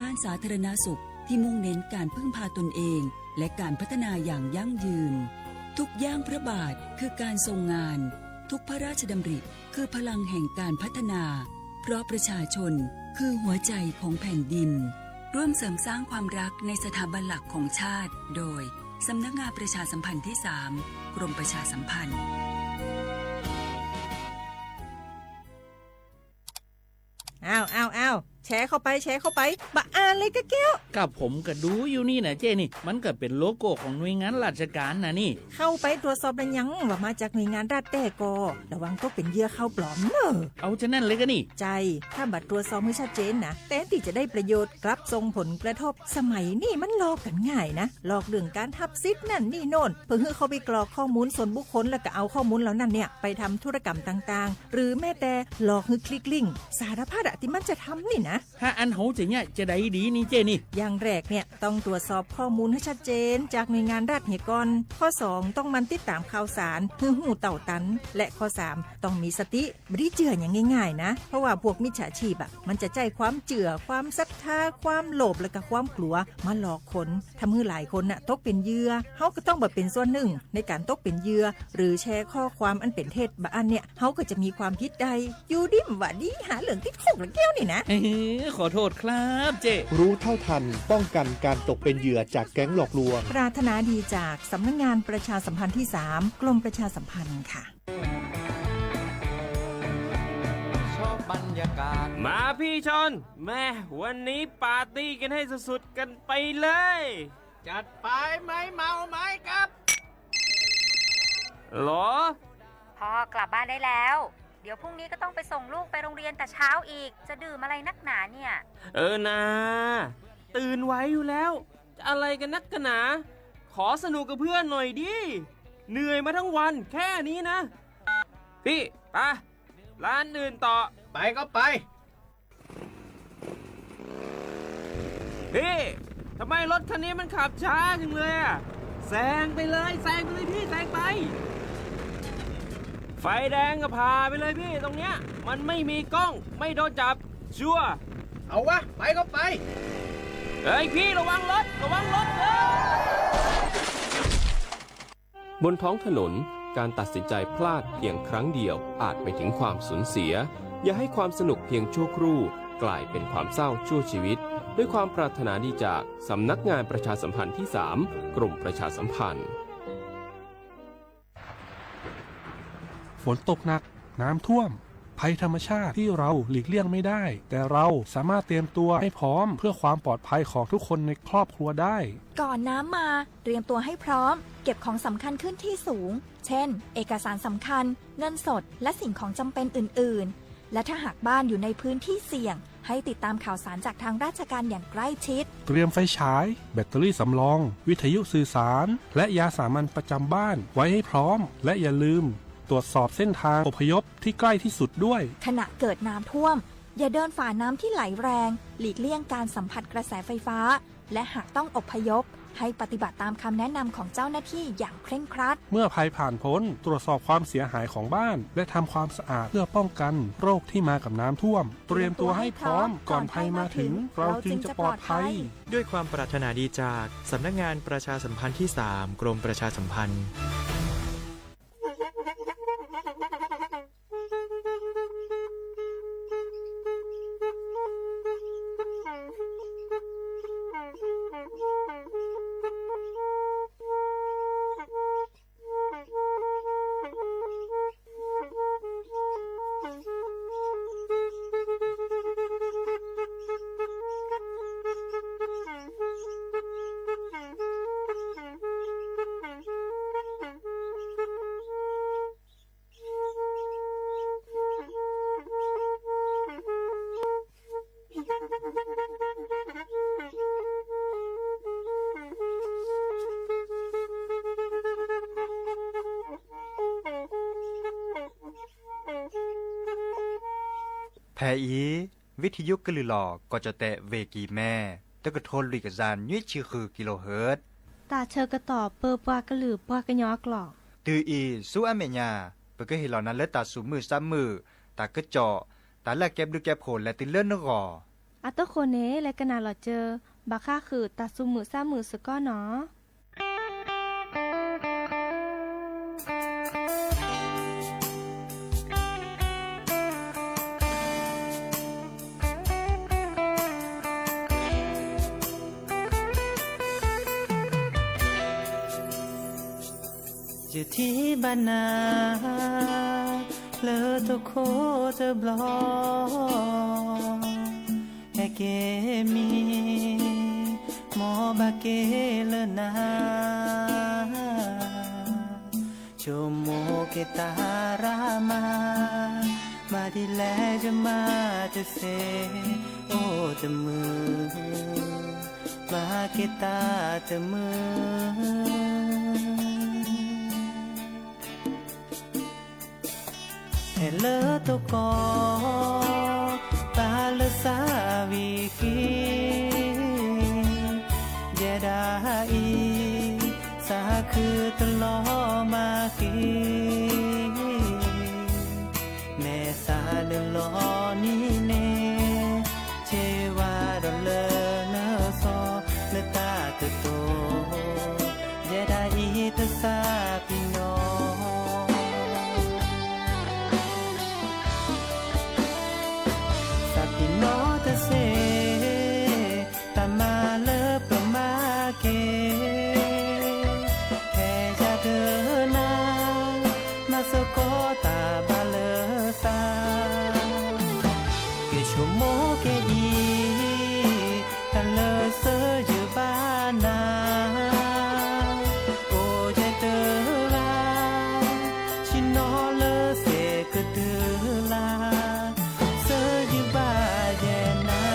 ด้านสาธารณสุขที่มุ่งเน้นการพึ่งพาตนเองและการพัฒนาอย่างยั่งยืน ทุกย่างพระบาทคือการทรงงาน ทุกพระราชดำริคือพลังแห่งการพัฒนา เพราะประชาชนคือหัวใจของแผ่นดิน ร่วมเสริมสร้างความรักในสถาบันหลักของชาติ โดย สำนักงานประชาสัมพันธ์ที่สาม กรมประชาสัมพันธ์ อ้าว อ้าว อ้าว แชร์เข้าไป แชร์เข้าไป บ่อ่านเลยกะแก้ว ก็ผมก็ดูอยู่นี่นะเจ้นี่ มันก็เป็นโลโก้ของหน่วยงานราชการนะนี่ เข้าไปตรวจสอบแล้วยังว่ามาจากหน่วยงานรัฐแต๊ก่อ ระวังตกเป็นเหยื่อข่าวปลอมเนอะ เอาฉะนั้นเลยก็นี่ ใจ้ ถ้าบ่ตรวจสอบหื้อชัดเจนนะ แทนตี้จะได้ประโยชน์ กลับส่งผลกระทบ สมัยนี้มันหลอกกันง่ายนะ หลอกเรื่องการหับสิทธิ์นั่นนี่โน่น เพื่อหื้อเข้าไปกรอกข้อมูลส่วนบุคคล แล้วก็เอาข้อมูลเหล่านั้นเนี่ยไปทำธุรกรรมต่างๆ หรือแม้แต่หลอกหื้อคลิกลิงก์ สารพัดอะที่มันจะทำนี่นะ ถ้าอันเฮาจะเนี่ยจะได้ดีนี่เจ้นี่ อย่างแรกเนี่ยต้องตรวจสอบข้อมูลให้ชัดเจนจากหน่วยงานรัฐเหียก่อน ข้อสองต้องหมั่นติดตามข่าวสารหื้อฮู้เต้าตัน และข้อสามต้องมีสติ บ่ได้เจื้ออย่างง่ายๆนะ เพราะว่าพวกมิจฉาชีพอะมันจะใจ๊ความเจื้อ ความศรัทธา ความโลภ แล้วก็ความกลัวมาหลอกคน ทำหื้อหลายคนน่ะตกเป็นเหยื่อ เฮาก็ต้องบ่เป็นส่วนหนึ่งในการตกเป็นเหยื่อ หรือแชร์ข้อความอันเป็นเท็จบ่อันเนี่ย เฮาก็จะมีความผิดได้ อยู่ดีบ่ดี หาเรื่องติดคุกละแก้วนี่นะ เออ ขอโทษครับเจ้ รู้เท่าทัน ป้องกันการตกเป็นเหยื่อจากแก๊งหลอกลวง ปรารถนาดีจากสำนักงานประชาสัมพันธ์ที่สาม กรมประชาสัมพันธ์ค่ะ มาพี่ชอน แม่ วันนี้ปาร์ตี้กันให้สุดๆ กันไปเลย จัดไป ไม้เมาไม้กับ หรอ พ่อกลับบ้านได้แล้ว เดี๋ยวพรุ่งนี้ก็ต้องไปส่งลูกไปโรงเรียนแต่เช้าอีก จะดื่มอะไรนักหนาเนี่ย เออนา ตื่นไวอยู่แล้ว จะอะไรกันนักกันหนา ขอสนุกกับเพื่อนหน่อยดิ เหนื่อยมาทั้งวันแค่นี้นะ พี่ ไป ร้านอื่นต่อ ไปก็ไป พี่ ทำไมรถคันนี้มันขับช้าจังเลยอะ แซงไปเลย แซงไปเลยพี่ แซงไป ไฟแดงก็ผ่าไปเลยพี่ ตรงเนี้ย มันไม่มีกล้อง ไม่โดนจับ ชัวร์ เอาวะ ไปก็ไป เฮ้ยพี่ ระวังรถ ระวังรถ เฮ้ย บนท้องถนน การตัดสินใจพลาดเพียงครั้งเดียวอาจไปถึงความสูญเสีย อย่าให้ความสนุกเพียงชั่วครู่กลายเป็นความเศร้าชั่วชีวิต ด้วยความปรารถนาดีจากสำนักงานประชาสัมพันธ์ที่สาม กรมประชาสัมพันธ์ ฝนตกหนัก น้ำท่วม ภัยธรรมชาติที่เราหลีกเลี่ยงไม่ได้ แต่เราสามารถเตรียมตัวให้พร้อมเพื่อความปลอดภัยของทุกคนในครอบครัวได้ ก่อนน้ำมา เตรียมตัวให้พร้อม เก็บของสำคัญขึ้นที่สูง เช่น เอกสารสำคัญ เงินสด และสิ่งของจำเป็นอื่นๆ และถ้าหากบ้านอยู่ในพื้นที่เสี่ยง ให้ติดตามข่าวสารจากทางราชการอย่างใกล้ชิด เตรียมไฟฉาย แบตเตอรี่สำรอง วิทยุสื่อสาร และยาสามัญประจำบ้านไว้ให้พร้อม และอย่าลืมตรวจสอบเส้นทางอพยพที่ใกล้ที่สุดด้วย ขณะเกิดน้ำท่วม อย่าเดินฝ่าน้ำที่ไหลแรง หลีกเลี่ยงการสัมผัสกระแสไฟฟ้า และหากต้องอพยพ ให้ปฏิบัติตามคำแนะนำของเจ้าหน้าที่อย่างเคร่งครัด เมื่อภัยผ่านพ้น ตรวจสอบความเสียหายของบ้าน และทำความสะอาดเพื่อป้องกันโรคที่มากับน้ำท่วม เตรียมตัวให้พร้อม ก่อนภัยมาถึง เราจึงจะปลอดภัย ด้วยความปรารถนาดีจากสำนักงานประชาสัมพันธ์ที่สาม กรมประชาสัมพันธ์ Hpehꞈ-iˉ, วิทยุ ကလုာ်လီၤ ကီၢ်ကၠီႇတဲၣ် ဝေႇၵီႇမဲ တကထိလွံၢ်ကယၤ နွံဆံဃု ကီႇလိုႇႁိူတ်ႉ တၢ်ဆၢကတီၢ် ပၢပှၤကလုာ် ပှၤကညီအကျိာ် တုၤအံၤ ဆူအမဲာ်ညါ ပကဟ့ၣ်လီၤနၤလၢတၢ်သူၣ်မုာ်သးမုာ်, တၢ်ကစီၣ်, တၢ်လၢအကဲဘျုးကဲဖှိၣ် လဲၤတုၤလၢနဂီၢ် A tawˇ k'o neˬ leh ka naˬ lawˬ ceuˬ, baˬ hk'a hk'uꞈ taˍ suh meuꞈ shaˉ meuꞈ suhˍ kawˇ nawˬ. Yehˬ htiˇ baˆ naˍ leuˉ toˇ hk'oˆ teˇ blawˬ, heh keh miˬ mawˬ baˬ keh leuˉ naˍ, chaw mawˬ keh taˍ raˍ maˇ, maˇ te leh yawˇ maˇ te sheˍ, oˇ teˇ meuˇ maˇ keh taˍ teˇ meuˇ. Heh leuˉ toˇ kawˆ taˍ leuˉ saˍ ve hkiˇ, yehˬ daꞈ iˉ saˍ hkui teˇ lawˇ maˇ hkiˇ, mehˬ saˍ leuˉ lawˬ nyi neˇ, chehˇ ve dawˬ leuˉ leuˉ shaw leuˉ taˇ tuˬ toˬ, yehˬ daꞈ iˉ teˇ saˍ piˇ nawˉ. Saˍ piˇ nawˉ teˇ sheˍ, taˍ maˍ leuˉ peuˬ maˇ keh, heh yaˇ deuˬ naˍ, maˇ suh kawˆ taˍ baˬ leuˉ saˍ, kehˬ chaw mawˬ keh iˉ taˍ leuˉ suhˉ yuˬ baˬ naˍ, oˇ yehˬ teˇ g'aˇ chi nawˉ leuˉ sheˍ keu tuˬ laˇ, suhˉ yuˬ baˬ yehˬ naˍ.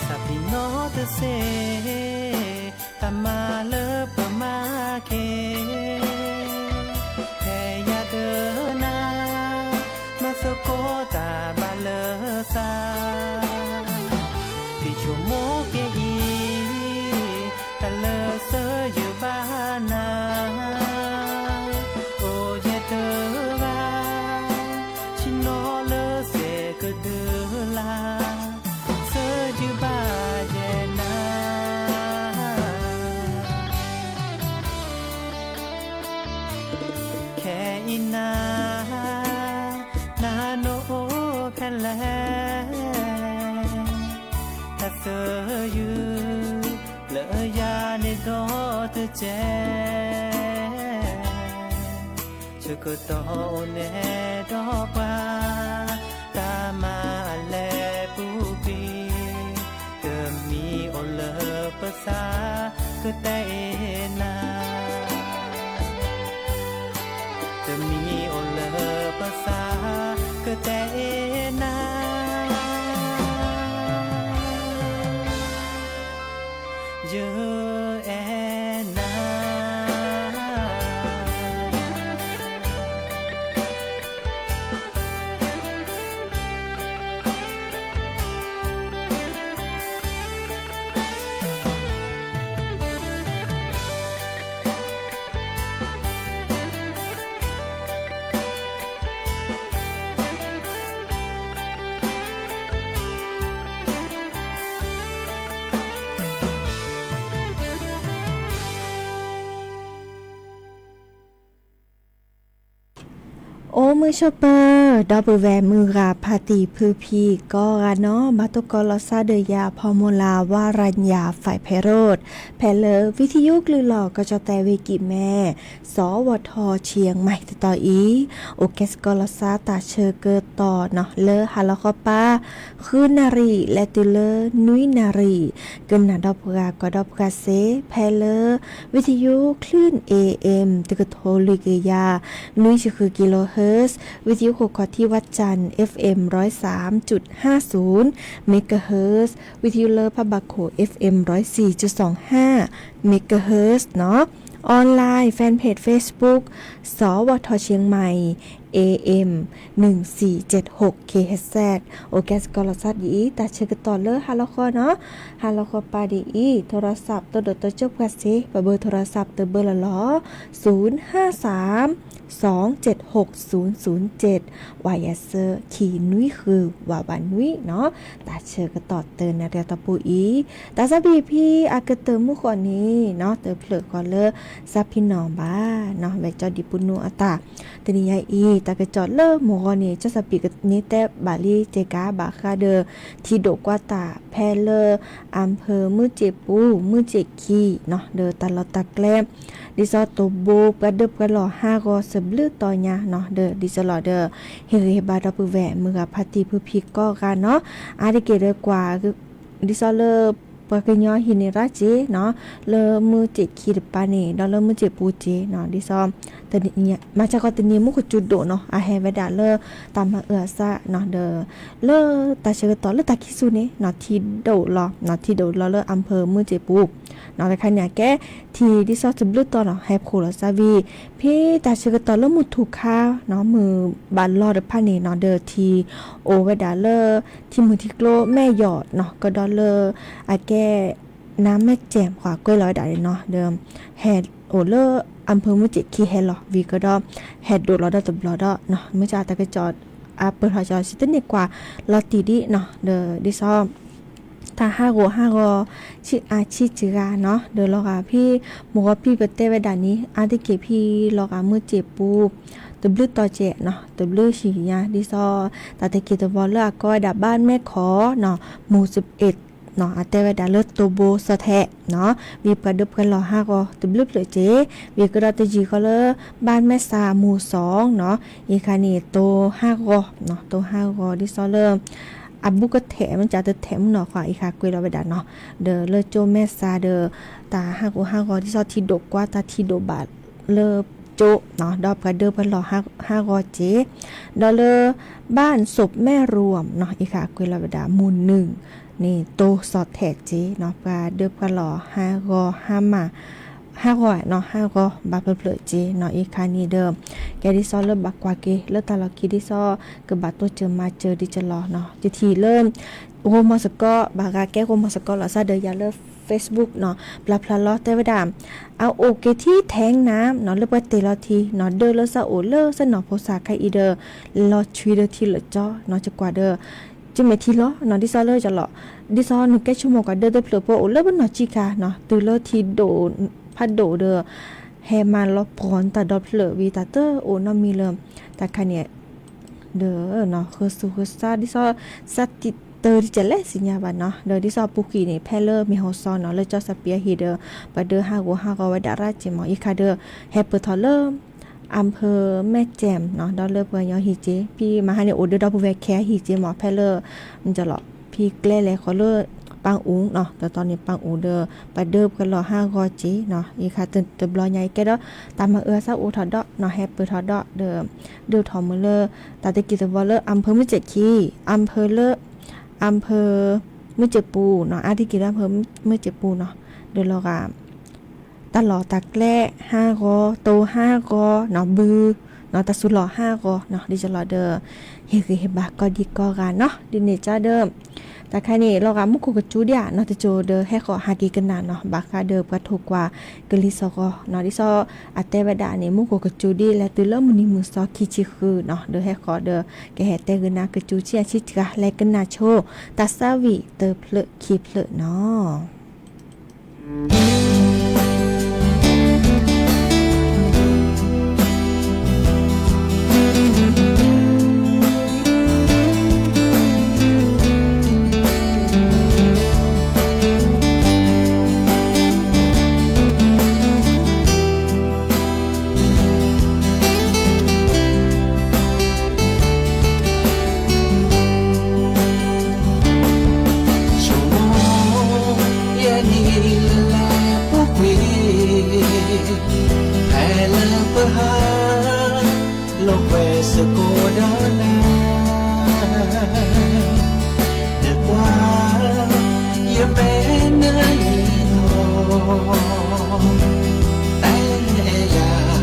Saˍ piˇ nawˉ teˇ sheˍ, taˍ maˍ leuˉ peuˬ maˇ keh, heh yaˇ deuˬ naˍ, maˇ suh kawˆ taˍ baˬ leuˉ saˍ, kehˬ chaw mawˬ keh iˉ taˍ leuˉ suhˉ yuˬ baˬ naˍ, oˇ yehˬ teˇ g'aˇ chi nawˉ leuˉ sheˍ keu tuˬ laˇ, suhˉ yuˬ baˬ yehˬ naˍ. Hkeh iˉ naˍ, naˍ noˆ oˇ hkeh leh, hk'a suh yuˬ leuˬ yaˇ neˇ dawˇ teˇ ceh, chi kuiˬ tawˇ oˇ nehˬ dawˇ paˍ, taˇ maˇ leh puˇ piˇ, teˇ miˬ awˬ leuˬ peuˬ saˍ keu tehꞈ e naˍ, teˇ miˬ awˬ leuˬ peuˬ saˍ keu tehꞈ e naˍ, yeuˬ ehˉ naˍ. Oˇ meuˇ shawˉ peuˬ dawˇ peuˬ ve meuˇ g'a hpaˍ tiˍ hpui hpiˇ kawˇ g'a nawˉ, baˬ toˆ kawˆ lawˬ shaˉ deuˬ yaꞈ hpaw mawˇ la วรัญญา ไฟพโรจน์ hpehꞈ leuˬ วิทยุ คลื่นหลอด กระจายเสียง เวกิแม สวท เชียงใหม่ teˇ tawˇ iˉ, oˇ kehˬ suh kawˆ lawˬ shaˉ taˍ sheu keu tawˍ nawˬ leuˉ ha lawˬ k'awˇ paˇ, hkui naˍ riˍ leh tuˬ leuˉ nuiˉ naˍ riˍ, keu naˬ dawˇ peuˬ g'a kawꞈ dawˇ peuˬ g'a sheˍ hpehꞈ leuˬ วิทยุ คลื่น เอเอ็ม teˇ kuiˬ hto luˬ kuiˬ yaˇ nuiˉ chi hkui กิโลเฮิรตซ์ วิทยุโคขอที่วัดจันทร์ เอฟเอ็ม ร้อยสามจุดห้าศูนย์ เมกะเฮิรตซ์ วิทยุเลิฟพระบาโข เอฟเอ็ม ร้อยสี่จุดสองห้า เมกะเฮิรตซ์ เนาะ ออนไลน์ แฟนเพจ เฟซบุ๊ก สวท เชียงใหม่ เอเอ็ม หนึ่งสี่เจ็ดหก เคเอชแซด โอเค สกอร์ลอซัดดี ตาเชิญกันต่อเลย ฮาลอคอเนาะ ฮาลอคอปาดีอี โทรศัพท์ ตัวโดดตัวจบกันสิ เบอร์โทรศัพท์ เตอร์เบอร์ละลอ ศูนย์ห้าสาม สองเจ็ดหก ศูนย์ศูนย์เจ็ด วายาเซอร์ ขีดนุ้ยคือ วาวานุ้ยเนาะ ตาเชิญกันต่อเติมนะเรียตะปูอี ตาซาบีพี่อากระเติมมุขอนี้เนาะ เติมเผลอก่อนเลย ซาพี่น้องบ้าเนาะ แวะจอดีปูนูอัตตา ตะนิยาอี ตากระจอดเลิกหมู่กรณีเจ้าสปีกนี้แต๊บาลีเจกาบาคาเดอ ทีโดกวาตาแพเลอ อำเภอ มื้อเจปู มื้อเจขีเนาะ เดอตาลอตาแกล้ม ดิซอโตโบ ปะเดิบกะหล่อห้ากอ เสบลื้อต่อญาเนาะ เดอ ดิซอหล่อเดอ เฮเฮบาดอปือแหวะ มือกับพาตีพื้นพีก้อกันเนาะ อาร์ติเกตเดอกว่า ดิซอเลอ ปะกะญอหินในราชเจเนาะ เลอ มื้อเจขีตะปาเน่ ดอเลอ มื้อเจปูเจเนาะ ดิซอ มาจากกอตนีมุขจุดโดเนาะ อาแฮเวดาเลอ ตามมาเอือซะเนาะ เดอ เลอ ตาเชิงต่อ เลอ ตาคิสุเน่เนาะ ทีโดลอเนาะ ทีโดลอเลอ อำเภอ มื้อเจปู เนาะ แต่คันเนี่ยแก ที ดิซอ จะบลื้อต่อเนาะ แฮโผล่ลอซาวี พี่ตาเชิงต่อ เลอ มือถูกค้าเนาะ มือบาดลอดพาเน่เนาะ เดอ ที โอเวดาเลอ ที่มือที่โกลแม่หยอดเนาะ ก็ดอลเลอร์ อาแก้น้ำแม่แจ่มขวาก้วยลอยด่าเลยเนาะ เดิม แฮดโอเลอร์ อำเภอ มื้อเจขีแฮลอวีก็ดอ แฮดโดดลอดอตบลอดอเนาะ เมื่อจาตะกระจอด อาเปิดหอจอชิตเนกว่า ลอตีดิเนาะ เดอ ดิซอ ตาห้ากอห้ากอ ชื่ออาชีพจือราเนาะ เดอ ลอกาพี่ หมวกพี่เปเต้เวดานี้ อาร์ติเกพี่ ลอกา มื้อเจปู ตะบลื้อต่อเจเนาะ ตะบลื้อฉี่ยา ดิซอ ตาตะเกียตะวอเลอร์ อาก้อยดาบ้านแม่ขอเนาะ หมู่สิบเอ็ดเนาะ อาแต้เวดาเลอ โตโบ สะแทะเนาะ วีปะเดิบกะหล่อห้ากอ ตะบลื้อเผลอเจ วีกระดอตะจีกอเลอ บ้านแม่ซา หมู่สองเนาะ อีคาเน่ โตห้ากอเนาะ โตห้ากอ ดิซอเลอ อาบุกะแถะ มันจะเตอแถะมุนหนอขวา อีคาเกวลอเวดาเนาะ เดอเลอโจแม่ซา เดอ ตาห้ากอห้ากอ ดิซอ ทีโดกว่า ตาทีโดบาท เลอโจเนาะ ดอปกะเดิบกะหล่อห้า ห้ากอเจ ดอเลอ บ้านศพแม่รวมเนาะ อีคาเกวลอเวดา หมู่หนึ่ง นี่ โตสอดแถะเจเนาะ ปกะเดิบกะหล่อห้ากอ ห้ามา ห้ากอเนาะ ห้ากอ บาเผลอเผลอเจเนาะ อีคานี่เดิม แกดิซอเลอ บากว่าเก เลอ ตาลอกี ดิซอ เกิดบาโตเจอมาเจอ ดิจลอเนาะ จะทีเริ่ม โฮมอสกอ บากาแก้โฮมอสกอ ลอซาเดยาเลอ เฟซบุ๊กเนาะ ปลาพลาลอแต้เวดา อาโอเกที่แท้งน้ำเนาะ เลอ ปะเตลอทีเนาะ เดอเลอ ซาโอเลอ ซาหนอโพสา คาอีเดอ ลอชุยเดอ ทีเลอจอเนาะ จะกว่าเดอ จะเมทีลอเนาะ ดิซอเลอ จะหล่อ ดิซอ หนึ่งแก้ชั่วโมงกว่าเดอ เดอเผลอพอโอเลอ บนหนอจีกาเนาะ ตือเลอ ทีโด พาโดเดอ แฮมาลอพรอนตาดอเผลอวีตาเตอโอนอมีเลอ ตาคาเนี่ย เดอเนาะ คือสุคือซา ดิซอ สติเตอร์ที่จะแลสิญญาบัตรเนาะ เดอ ดิซอ ปูกีเนี่ย แพร่เลอ มีโฮซอนเนาะ เลอ เจ้าสเปียฮีเดอ ปะเดอ ห้ากอห้ากอ วัดดาราชเจมอ อีคาเดอ แฮเปิดถอดเลอ อำเภอแม่แจ่มเนาะ ดอเลอ เปื่อยอฮีเจ พี่มาฮาเนี่ย โอเดอ ดอปูแวแคฮีเจมอ แพร่เลอ มันจะหล่อ พี่แกล้แลขอเลอ ปางอุ๋งเนาะ แต่ตอนนี้ปางอุ๋งเดอ ปะเดิบกะหล่อห้ากอเจเนาะ อีคาเตินเตบลอใหญ่แกดอ ตามมาเอือซาโอถอดดอเนาะ แฮเปิดถอดดอ เดอ เดอถอดมือเลอ ตาตะกี้ตะบอเลอ อำเภอ มื้อเจขี อำเภอเลอ อำเภอ มื้อเจปูเนาะ อาทิตย์กี่อำเภอ มื้อเจปูเนาะ เดอลอกา ตาหล่อตาแกล้ห้ากอ โตห้ากอเนาะ บือเนาะ ตาสุหล่อห้ากอเนาะ ดิจลอเดอ เฮคือเฮบาก็ดีก็กาเนาะ ดิเนจ้าเดิม ตาคานี่ ลอกา มุขกระจูเดียเนาะ ตะโจเดอ แฮขอฮากิกนาเนาะ บาคาเดอ ปะถูกกว่า กะลิซอกอเนาะ ดิซอ อาแต้เวดานี่ มุขกระจูดี และตือเลอ มือนี้มือซอ คิดชิคือเนาะ เดอ แฮขอเดอ แกแฮแต้กนา กระจู เชียชิจกา และกนาโช ตาซาวิ เตอเผลอ ขีเผลอเนาะ Yaꞈ nyi leh leh k'oˆ ve, hpehꞈ leh peuˬ haˉ lo k'ai te k'o dawˇ laˇ, teˇ pawˆ yehˬ mehˆ naˉ nyi htawˇ, taˇ ehˉ yaˇ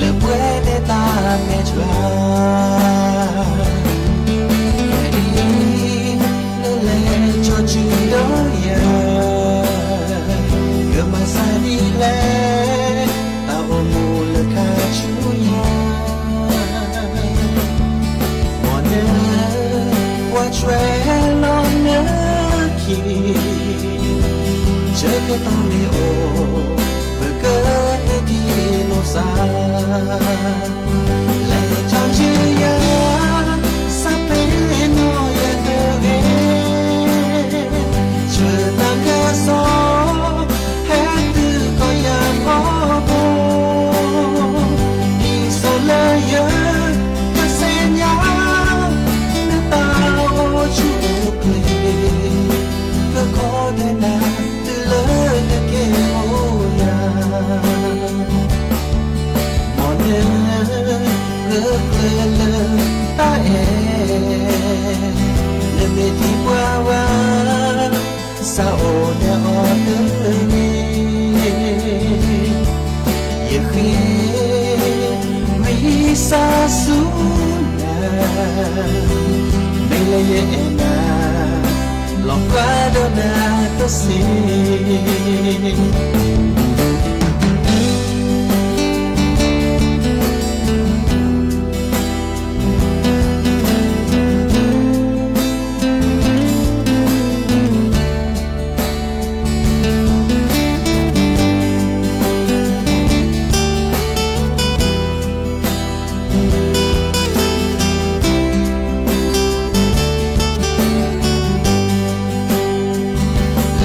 leuˬ pawehˇ teˇ taˇ mehˇ chaweh, hk'e te leuˉ leh chaw ceuˬ dawˇ yaˇ, g'uiˬ maˍ saˍ tiˉ leh, taˇ awˬ moˍ leuˬ hk'a cuˇ yaˇ. Mawˬ neˇ g'aˇ chaweh lawˇ neˇ hkiˇ, chehˇ hk'e taˇ ve oˬ, veuꞈ keu teˇ tiˉ lo saˍ. Lehˬ chaw ceuˬ yaˇ, saˉ pehnˇ nawˬ yaˇ hk'e ve, cheuˬ taˇ hk'e shawˍ, heh tuˬ k'awꞈ yaꞈ k'aw k'o, Iˉsaˍreˍlaˆ yawˇ hk'a shehˍ nyaˇ, neˇ taˇ awˬ cuˇ uˉ peˍ, hk'e hk'awꞈ te naˍ tuˬ leuˉ teˇ kehˬ oˬ yaˇ. Mawˬ neˇ g'aˇ hk'e leuˬ taˇ ehˉ, neˇ mehˍ tiˉ pawehˇ vaˇ, saˍ oˍ leh awˬ te ve, yehˬ hk'e G'uiˬsha suhˍ naˍ, mehˆ leh yehˬ ehˉ naˍ, lawˬ k'aˇ dawˇ naˍ teˇ sheˍ.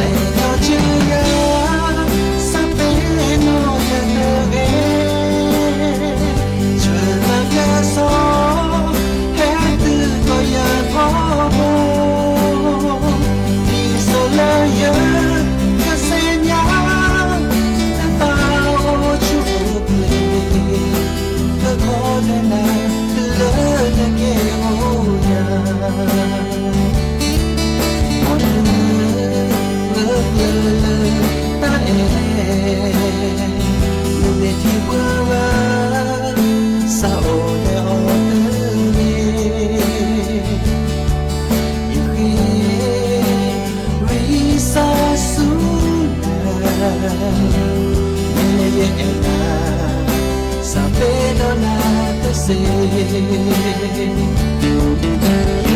Lehˬ chaw ceuˬ yaˇ, saˉ pehnˇ nawˬ yaˇ hk'e ve, cheuˬ taˇ hk'e shawˍ, heh tuˬ k'awꞈ yaꞈ k'aw k'o, Iˉsaˍreˍlaˆ yawˇ hk'a shehˍ nyaˇ, neˇ taˇ awˬ cuˇ uˉ peˍ, hk'e hk'awꞈ te naˍ tuˬ leuˉ teˇ kehˬ oˬ yaˇ. Mawˬ neˇ g'aˇ hk'e leuˬ taˇ ehˉ, neˇ mehˍ tiˉ pawehˇ vaˇ, saˍ oˍ leh awˬ te ve, yehˬ hk'e G'uiˬsha suhˍ naˍ, mehˆ leh yehˬ ehˉ naˍ, saˍ pehnˇ dawˇ naˍ teˇ sheˍ. Yehˬ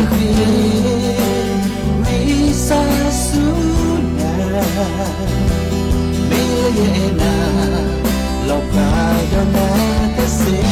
hk'e G'uiˬsha suhˍ naˍ, mehˆ leh yehˬ ehˉ naˍ, lawˬ k'aˇ dawˇ naˍ teˇ sheˍ.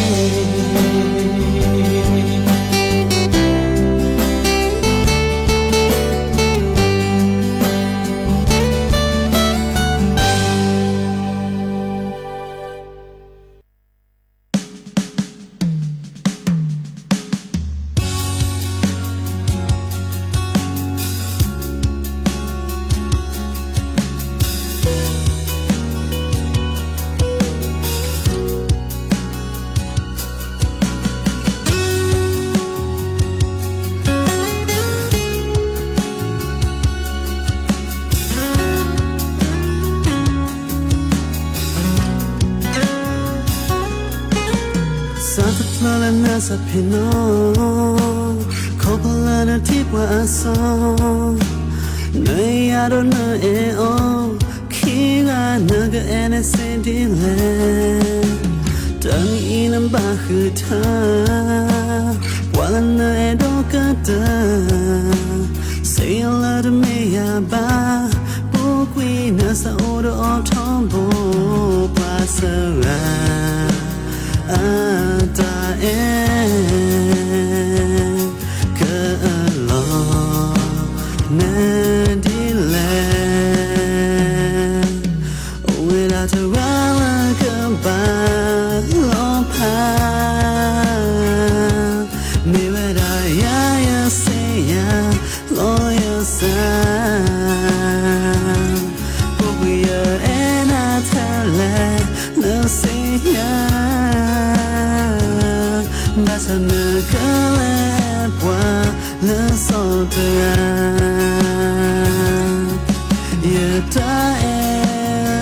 Saˍ htaꞈ htaˇ leh naˆ saˍ hpeꞈ nawˬ, hkawꞈ hpaˇ laˇ naˬ hteˇ pawehˇ a suhˍ, naˬ yaˇ dawˇ naˬ ehˉ awˬ hkiˇ g'aˇ naˬ g'a ehˉ neˇ seˍ deˇ leh, taˇ nyi naˍ baˬ hui htaˇ, pawehˇ laˇ naˬ ehˉ dawˇ kaˇ taˍ, seˍ laˇ teˇ mehˆ yaˇ baˬ, puˇ k'uiˬ naˬ saˍ oˍ dawˇ awˬ htawˇ bon pa suhˍ g'a a taˍ ehˉ, keu lawˬ naˬ deˇ leh, oˇ ve laˬ tuˬ g'a laˇ keu baˬ lawˇ hpaˇ, mehˬ ve daꞈ yaˇ yaˇ seˍ yaˇ lawˇ yaˇ saˍ, puˇ k'uiˬ yaˇ ehˉ naˬ htaˇ leh naˬ seˍ yaˇ, baˬ Htaˇ neˇ hk'e leh pawˇ leh suh teˇ g'aˇ, yehˬ taˇ ehˉ,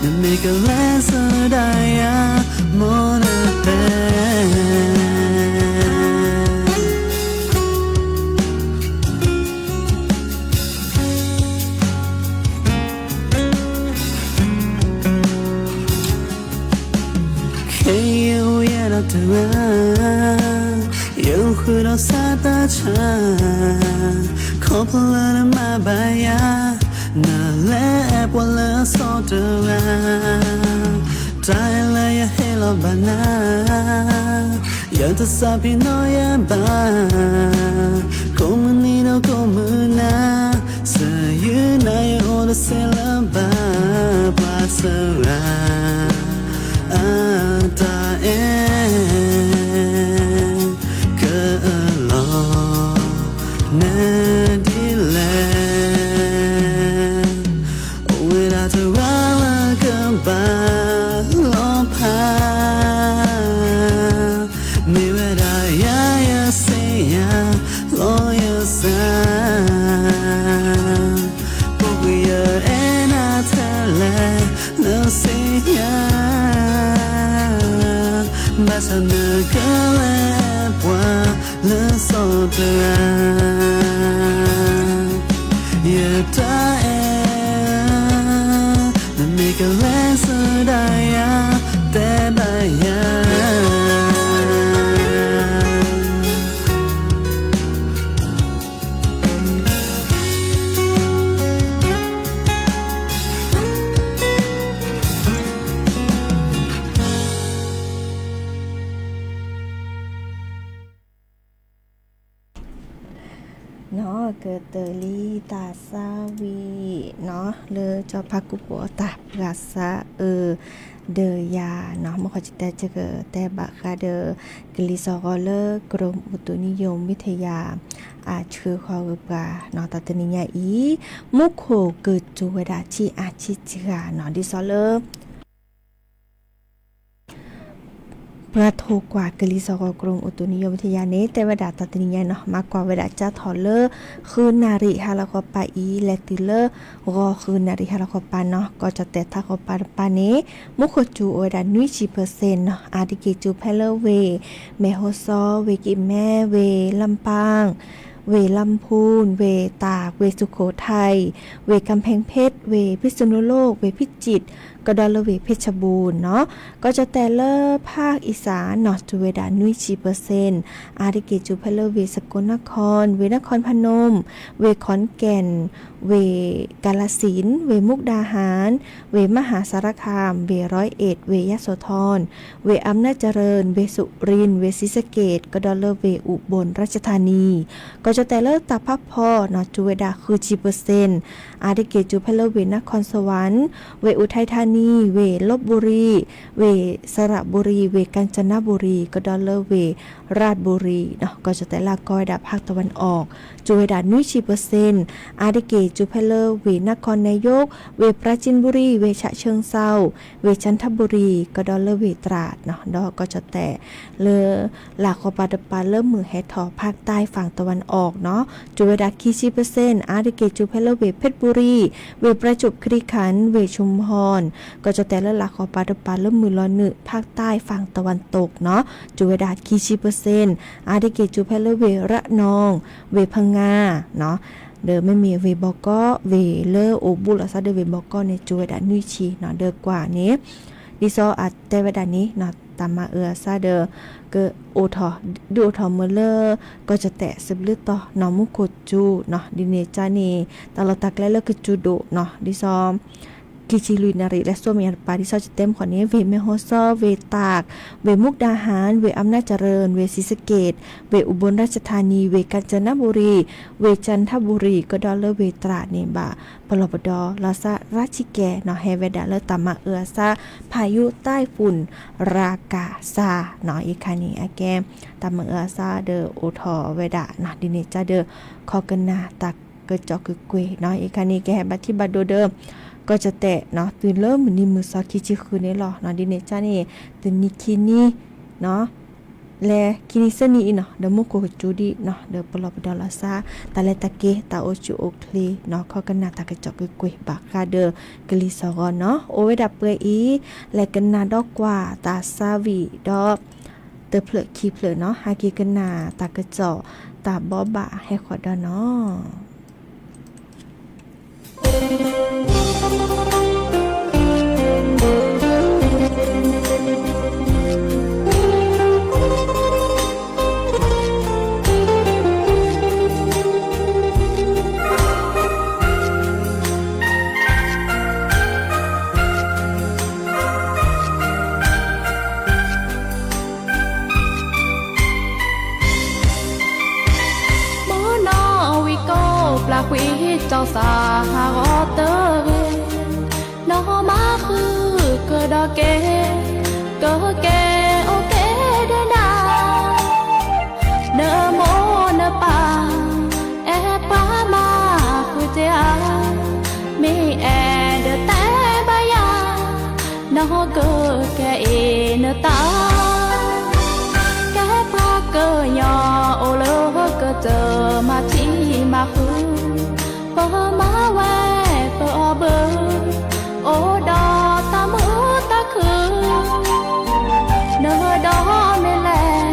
neˇ meˇ hk'e leh suh daꞈ yaˇ mawˇ neˇ tehꞈ. Hk'e yehˬ oˇ yaˇ daꞈ tuˬ g'a, yawˇ hui dawˇ shaˉ taˇ chaˇ, hkawˇ hpaw leh maˇ baˬ yaˇ, naˬ leh pawˇ leh suh teˇ g'aˇ, taiˍ leh yaˇ heˆ lawˇ baˬ naˉ, yawˇ htaꞈ shaˍ piˇ nawˉ yaˇ baˬ, k'oˆ mvuhˇ nyi dawˇ k'oˆ mvuhˇ naˉ, suh yuˬ naˉ yawˇ oˇ teˇ sehˉ leh baˬ pa suh g'a, a taˇ ehˉ, keu lawˬ neˇ diˇ leh, oˇ ve daꞈ tuˬ g'aˇ leh keu baˬ lawˇ hpaˇ, mehˬ ve daꞈ yaˇ yaˇ seˇ yaˇ lawˇ yaˇ shaˍ, pawˆ k'o yawˇ ehˉ naˉ htaˇ leh leuˉ seˇ yaˇ, baˆ shaˍ neˇ hk'e leh pawˇ leh suh teˇ g'aˇ, yehˬ taˇ ehˉ, neˇ meˇ hk'e leh suh daꞈ yaˇ tehꞈ baˬ yaˇ. Nawˬ keu teuˬ liˇ taˍ saˉ ve nawˬ leuˉ cawˇ hpaˇ kuˆ pawꞈ taˍ g'a saˉ uiˍ deuˬ yaˇ nawˬ mvuhˇ hk'aw chi tehꞈ chi keu tehꞈ baˬ hk'a deuˬ, Kaˬ liˍ suhˍ g'awˬ leuˉ กรมอุตุนิยมวิทยา a cheu hk'aw g'uiˬ paˍ nawˬ taˍ teˇ nyi nyaˇ iˉ, mvuhˇ hk'oˍ keu co ve daꞈ chi a chi chi g'a nawˬ diˇ sawˉ leuˉ ประธานกว่า Kaˬ liˍ suhˍ g'awˬ กรมอุตุนิยมวิทยา neˇ tehꞈ ve daꞈ taˍ teˇ nyi nyaˇ nawˬ maˇ kawˬ ve daꞈ caˇ htawˇ leuˉ, hkui naˍ riˍ ha la k'awꞈ pa iˉ leh tuˬ leuˉ g'awˬ hkui naˍ riˍ ha la k'awꞈ pa nawˬ kawˆ cawˬ tehꞈ htaˇ k'awꞈ pa pa neˇ, mvuhˇ hk'oˍ co oˇ ve daꞈ nuˇ chi เปอร์เซ็นต์ nawˬ a teˇ geh co hpehˇ leuˉ ve, Mehˍ hoˇ sawˉ ve, Kiˇ mehˉ ve, Laˇ paˆ ve, Laˇ hpuˇ ve, Taˍ ve, Suˍ hkoˍ htaiˍ ve, Kaˇ hpehˇ hpehˇ ve, Hpiˇ suˍ nuˇ loˆ ve, Hpiˇ ciˍ k'awꞈ dawˇ leuˉ ve, Hpiˇ chaˇ bon nawˬ kawˆ cawˬ tehꞈ leuˉ, hpaˇ iˉ saˍ nawˬ co ve daꞈ nuˇ chi เปอร์เซ็นต์ a teˇ geh co hpehˇ leuˉ ve, สกลนคร ve, นครพนม ve, ขอนแก่น ve, กาฬสินธุ์ ve, มุกดาหาร ve, มหาสารคาม ve, ร้อยเอ็ด ve, ยโสธร ve, อำนาจเจริญ ve, สุรินทร์ ve, ศรีสะเกษ k'awꞈ dawˇ leuˉ ve, อุบลราชธานี kawꞈ cawˬ tehꞈ leuˉ, taˍ hpaˇ hpawˇ nawˬ co ve daꞈ hkui chi เปอร์เซ็นต์ a teˇ geh co hpehˇ leuˉ ve, นครสวรรค์ ve, อุทัยธานี ve, ลพบุรี ve, สระบุรี ve, กาญจนบุรี k'awꞈ dawˇ leuˉ ve, ราชบุรี nawˬ kawˆ cawˬ tehꞈ leuˉ, kawˆ ve daꞈ ภาคตะวันออก co ve daꞈ nuˇ chi เปอร์เซ็นต์ a teˇ geh co hpehˇ leuˉ ve, นครนายก ve, ปราจีนบุรี ve, ฉะเชิงเทรา ve, จันทบุรี k'awꞈ dawˇ leuˉ ve, ตราด nawˬ dawˇ kawˆ cawˬ tehꞈ leuˉ, laꞈ k'awꞈ pa teˇ pa leuˉ meuˬ heh htawˇ ภาคใต้ฝั่งตะวันออก nawˬ co ve daꞈ hkui chi เปอร์เซ็นต์ a teˇ geh co hpehˇ leuˉ ve, เพชรบุรี ve, ประจวบคีรีขันธ์ ve, ชุมพร kawꞈ cawˬ tehꞈ leuˉ, laꞈ k'awꞈ pa teˇ pa leuˉ meuˬ law nuˆ ภาคใต้ฝั่งตะวันตก nawˬ co ve daꞈ hkui chi เปอร์เซ็นต์ a teˇ geh co hpehˇ leuˉ ve, ระนอง ve, พังงา nawˬ deuˬ mehˆ miˬ ve บก.ก. ve leuˉ, oˇ buˆ law saˉ deuˬ ve บก.ก. neˇ co ve daꞈ nuˇ chi nawˬ deuˬ กว่า neˇ diˇ sawˉ a tehꞈ ve daꞈ neˇ nawˬ taˍ ma uiˍ a saˉ deuˬ keu oˇ htawˇ, duˇ oˇ htawˇ meuˬ leuˉ kawˆ cawˬ tehꞈ suh leuˉ tawˇ nawˬ mvuhˇ hk'oˍ co nawˬ diˇ neˇ caˇ neˇ taˍ lawˬ taˍ k'ai leh leuˉ keu co doꞈ nawˬ diˇ sawˉ hkui chi หนึ่งนาฬิกา leh สองนาที diˇ sawˉ chi teˇ mvuhˇ hk'awꞈ neˇ ve, แม่ฮ่องสอน ve, ตาก ve, มุกดาหาร ve, อำนาจเจริญ ve, ศรีสะเกษ ve, อุบลราชธานี ve, กาญจนบุรี ve, จันทบุรี k'awꞈ dawˇ leuˉ ve, ตราด neˇ baꞈ pa lawˬ pa dawˇ law saˉ raˇ chi keh nawˬ heh ve daꞈ leuˉ, taˍ ma uiˍ a saˉ พายุใต้ฝุ่นราคาซา nawˬ iˉ hkanˇ neˇ aꞈ kehˉ taˍ ma uiˍ a saˉ deuˬ oˇ htawˇ ve daꞈ nawˬ diˇ neˇ caˇ deuˬ hkawˇ keu naˍ taˍ keu cawˬ keu keu-eˬ nawˬ iˉ hkanˇ neˇ kehˬ heh baˬ htiˇ baˬ do deuˬ kawˆ cawˬ tehꞈ nawˬ tuˬ leuˉ mvuhˇ nyi mvuhˇ suhˍ hkui chi hkui neˇ lawˬ nawˬ diˇ neˇ caˇ neˇ tuˬ nyi hkui nyi nawˬ leh คณิตศาสตร์ nawˬ, ဒီး မူခိၣ်ကစူဒံ nawˬ, ဒီး ပလီၢ်ပဒီလီၤသး, တၢ်လဲၤတၢ်က့ၤ တၢ်အိၣ်ဆူၣ်အိၣ်ချ့ nawˬ, ခီကနၣ်တၢ်ကစီၣ်ကွ့ၢ်ကွ့ၢ် ဘၣ်ဃးဒီး ကလံၤစီၤဂီၤ nawˬ, အိၣ်ဝဲဒၣ်ပှဲၤအံၤ, လဲၤကနၣ်ဒီးကွၢ်တၢ်သးဝံၣ်ဒီး တဖျၢၣ်ခံဖျၢၣ် nawˬ, ဟဲက့ၤကနၣ်တၢ်ကစီၣ် တၢ်ဘီးဘၣ်ဟဲဃီၤဒီး nawˬ. Mvuhˇ naw veuˬ k'oˆ, plaˍ hk'oˆ cawˬ shaˍ haˍ g'awˇ teuˇ ve, nawˬ maˇ hui keu dawˇ kehˬ, keu kehˬ oˇ kehˬ dehꞈ naˍ. Nawˬ mawˇ nawˬ paˍ ehˉ paˍ maˇ hui te a, mehˬ ehˉ dehꞈ teˇ baˆ yaˇ, nawˬ hui keu kehˬ e nawˬ taˍ. Kehˉ paˍ keu nyi oˇ leuˉ keu teuˬ maˇ htiˇ maˇ hui, peuˬ maˇ wehˬ peuˬ awˬ beuˬ, oˇ dawˇ taˇ meuˇ taˇ hkui. Nawˬ hui dawˇ meh leh,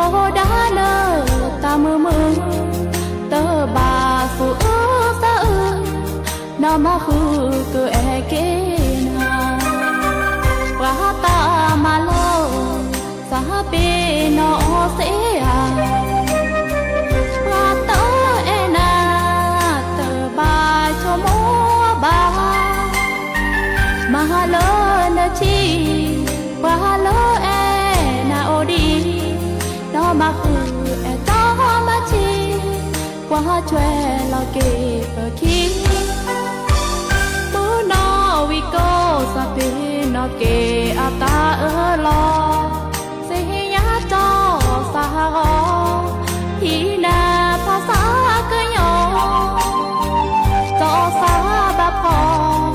oˇ daꞈ leuˬ taˇ meuˇ meuˇ, teuˬ baˬ suhˍ uˉ saˉ uiˍ, nawˬ maˇ hui keu ehˉ kehˉ naˍ. Paˍ taˇ maˍ lo, shaˍ piˇ nawˬ awˬ seˉ a. Paˍ tawˇ ehˉ naˍ, teuˬ baˬ chaw mawˇ baˬ. Maˇ ha leuˉ naˬ chi, paˍ leuˉ ehˉ naˍ oˇ diˇ, nawˬ maˇ hui ehˉ tawˇ maˇ chi, paˍ chaweh lawˬ kehˬ peuˬ hkiˇ. Mvuhˇ naw veuˬ k'oˆ, shaˍ piˇ nawˬ kehˬ a taˍ uiˍ lawˬ. Suh heˆ yaˇ cawˬ shaˍ haˍ g'awˇ, hiˍ naˍ hpaˇ shaˉ keu yaˇ, cawˬ shaˍ baˬ hpawˇ,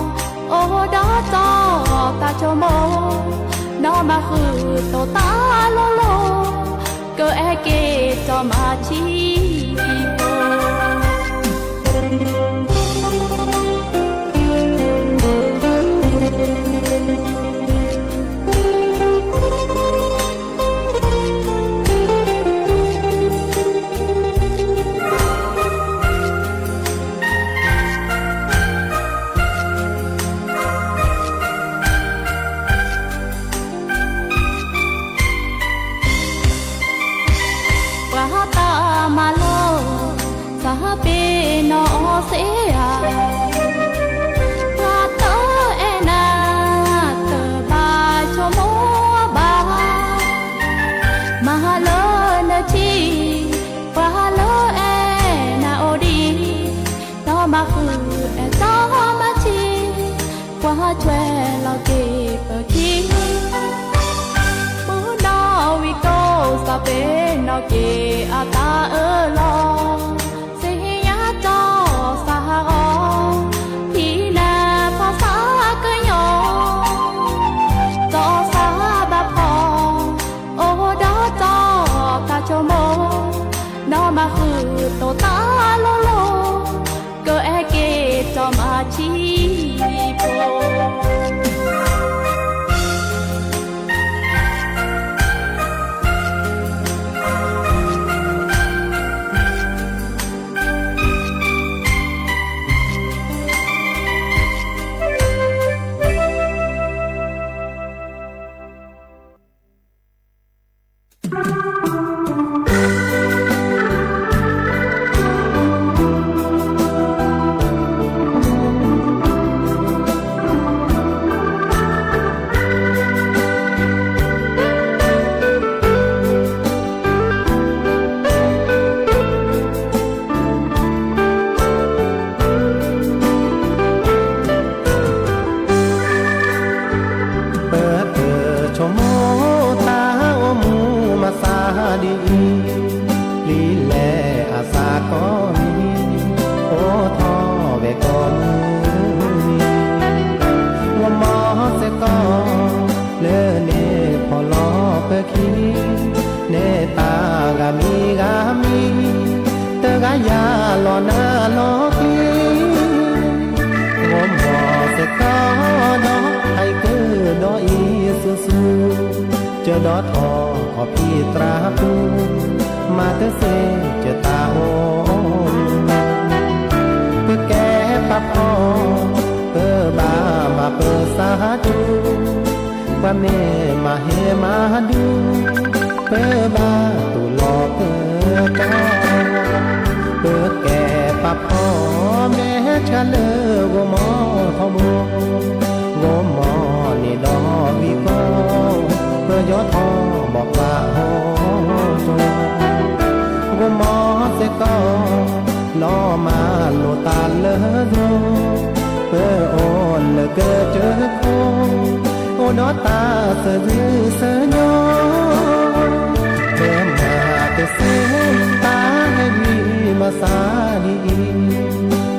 oˇ dawˇ cawˬ taˇ chaw mawˇ, nawˬ maˇ hui toꞈ taˍ lo lo, keu ehˉ kehˉ cawˬ maˇ chi. Paˍ taˇ maˍ lo, shaˍ piˇ nawˬ awˬ seˉ a. Paˍ tawˇ ehˉ naˍ, teuˬ baˬ chaw mawˇ baˬ. Maˇ ha leuˉ naˬ chi, paˍ leuˉ ehˉ naˍ oˇ diˇ, nawˬ maˇ hui ehˉ tawˇ maˇ chi, paˍ chaweh lawˬ kehˬ peuˬ hkiˇ. Mvuhˇ naw veuˬ k'oˆ, shaˍ piˇ nawˬ kehˬ a taˍ uiˍ lawˬ. Suh heˆ yaˇ cawˬ shaˍ haˍ g'awˇ, hiˍ naˍ hpaˇ shaˉ keu yaˇ, cawˬ shaˍ baˬ hpawˇ, oˇ dawˇ cawˬ taˇ chaw mawˇ, nawˬ maˇ hui toꞈ taˍ lo lo, keu ehˉ kehˉ cawˬ maˇ chi po. Ceuˬ dawˇ htawˇ hk'awꞈ piˇ traˇ tuˬ, maˇ teˇ seˍ ceuˬ taˍ oˬ. Peuˬ kehˬ pa hpawˇ, peuˬ baˬ maˇ peuˬ shaˉ cuˇ, paˇ mehˍ maˇ heˆ maˇ duˇ, peuˬ baˬ tuˬ lawˬ peuˬ tawˇ. Peuˬ kehˬ pa hpawˇ, mehˉ chaˇ leuˬ g'oˇ mawˇ htawˇ bon, g'oˇ mawˇ neˇ dawˇ viˇ kawˇ, peuˬ yawˇ htawˇ bawꞈ paˍ hoˉ cawˬ. G'oˇ mawˇ sehˉ kawˇ, lawˇ maˇ loˍ taˍ leuˉ zoˬ, peuˬ oˇ leuˬ keu ceuˬ hkawˇ, oˇ dawˇ taˇ suh zuhˇ suh yawˇ. Peuˬ maˇ teˇ seˍ taˇ heˆ viˇ maˇ shaˉ diˇ iˉ,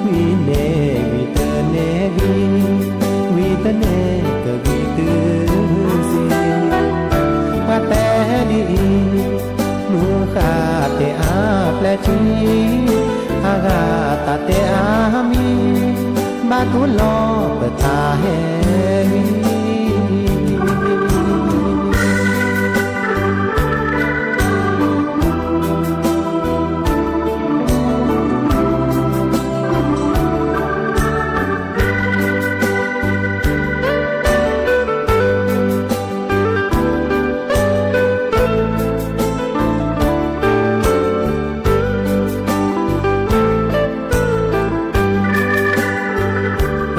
viˇ neˇ viˇ teˇ neˇ viˇ, viˇ teˇ neˇ keu viˇ tuˬ shiˍ. Paˇ tehˉ diˇ iˉ, mvuhˇ k'aˇ teˇ aˉ plehˇ chi, a g'aˇ taˍ teˇ aˉ miˇ, baˆ tuˉ lawˇ peuˬ taˍ heˆ viˇ.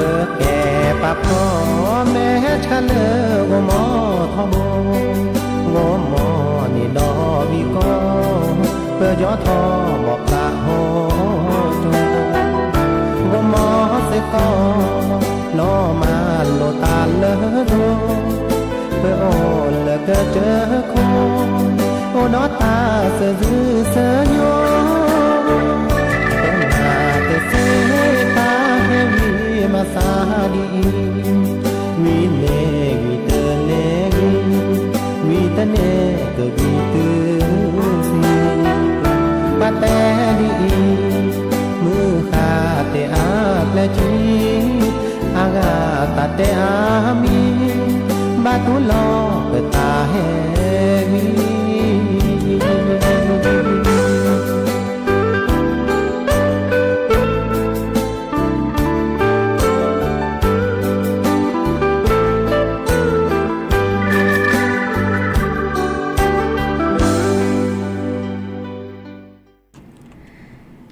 Peuˬ kehˬ pa hpawˇ, mehˉ chaˇ leuˬ g'oˇ mawˇ htawˇ bon, g'oˇ mawˇ neˇ dawˇ viˇ kawˇ, peuˬ yawˇ htawˇ bawꞈ paˍ hoˉ cawˬ. G'oˇ mawˇ sehˉ kawˇ, lawˇ maˇ loˍ taˍ leuˉ zoˬ, peuˬ oˇ leuˬ keu ceuˬ hkawˇ, oˇ dawˇ taˇ suh zuhˇ suh yawˇ. Peuˬ maˇ teˇ seˍ taˇ heˆ viˇ maˇ shaˉ diˇ iˉ, viˇ neˇ viˇ teˇ neˇ viˇ, viˇ teˇ neˇ keu viˇ tuˬ shiˍ. Paˇ tehˉ diˇ iˉ, mvuhˇ k'aˇ teˇ aˉ plehˇ chi, a g'aˇ taˍ teˇ aˉ miˇ, baˆ tuˉ lawˇ peuˬ taˍ heˆ viˇ.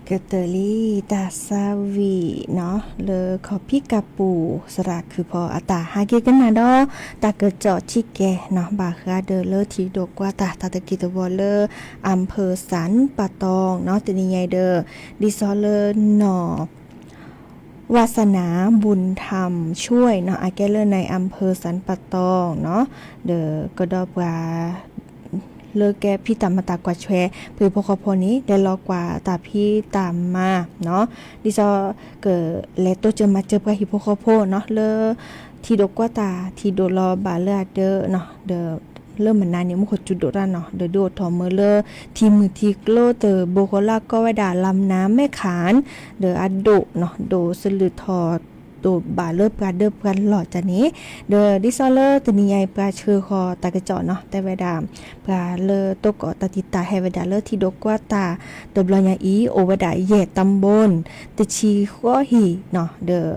Keu teuˬ liˇ taˇ saˇ viˆ nawˬ leuˬ hkawꞈ piˇ kaˇ puˍ saˍ laꞈ hkui hpawˇ a taˍ haˉ kehˉ kehˉ naˍ dawˇ, taˇ keu cawˬ chiˇ kehˬ nawˬ baˬ g'a deuˬ leuˉ hti doꞈ k'oˆ taˍ taˇ teˇ kiˇ teˇ vawˇ leuˉ อำเภอสันป่าตอง nawˬ teˇ nyi nyi deuˬ, diˇ sawˉ leuˉ nawˬ วาสนาบุญธรรมช่วย nawˬ aꞈ kehˉ leuˉ ในอำเภอสันป่าตอง nawˬ deuˬ k'o dawˇ paˍ leuˉ kehˉ piˇ taˍ maˇ taˍ กวาดแชร์ hpeuꞈ hpaw hk'aw hpaw nyi leh lawˬ k'aꞈ taˍ piˇ taˍ maˇ nawˬ, diˇ sawˉ keu leh toˇ ceuˬ maˇ ceuˬ paˍ hiˍ hpaw hk'aw hpaw nawˬ leuˉ hti doꞈ k'oˆ taˍ hti doꞈ lawˬ baˬ leuˉ a deuˬ nawˬ deuˬ leuˉ maˬ na nyi mvuhˇ hk'aw cuˬ doꞈ taˍ nawˬ deuˬ deuˬ oˇ htawꞈ meuꞈ leuˉ hti mui hti k'lo teuˬ bon k'o laˇ kawˆ ve daꞈ ลำน้ำแม่ขาน deuˬ a doꞈ nawˬ deuˬ suh leuˬ htawꞈ doꞈ baˬ leuˉ paˍ deuˇ paˍ lawˬ ca nyi deuˬ, diˇ sawˉ leuˉ teˇ nyi nyi paˍ cheu hk'aw taˇ keu cawˬ nawˬ teˇ ve daꞈ paˍ leuˉ toˇ k'awꞈ taˇ tiꞈ taˍ heh ve daꞈ leuˉ hti doꞈ k'oˆ taˍ deuˬ bla nyi iˉ oˇ ve daꞈ yehˬ ตำบล teˇ chi g'awˇ hiˍ nawˬ deuˬ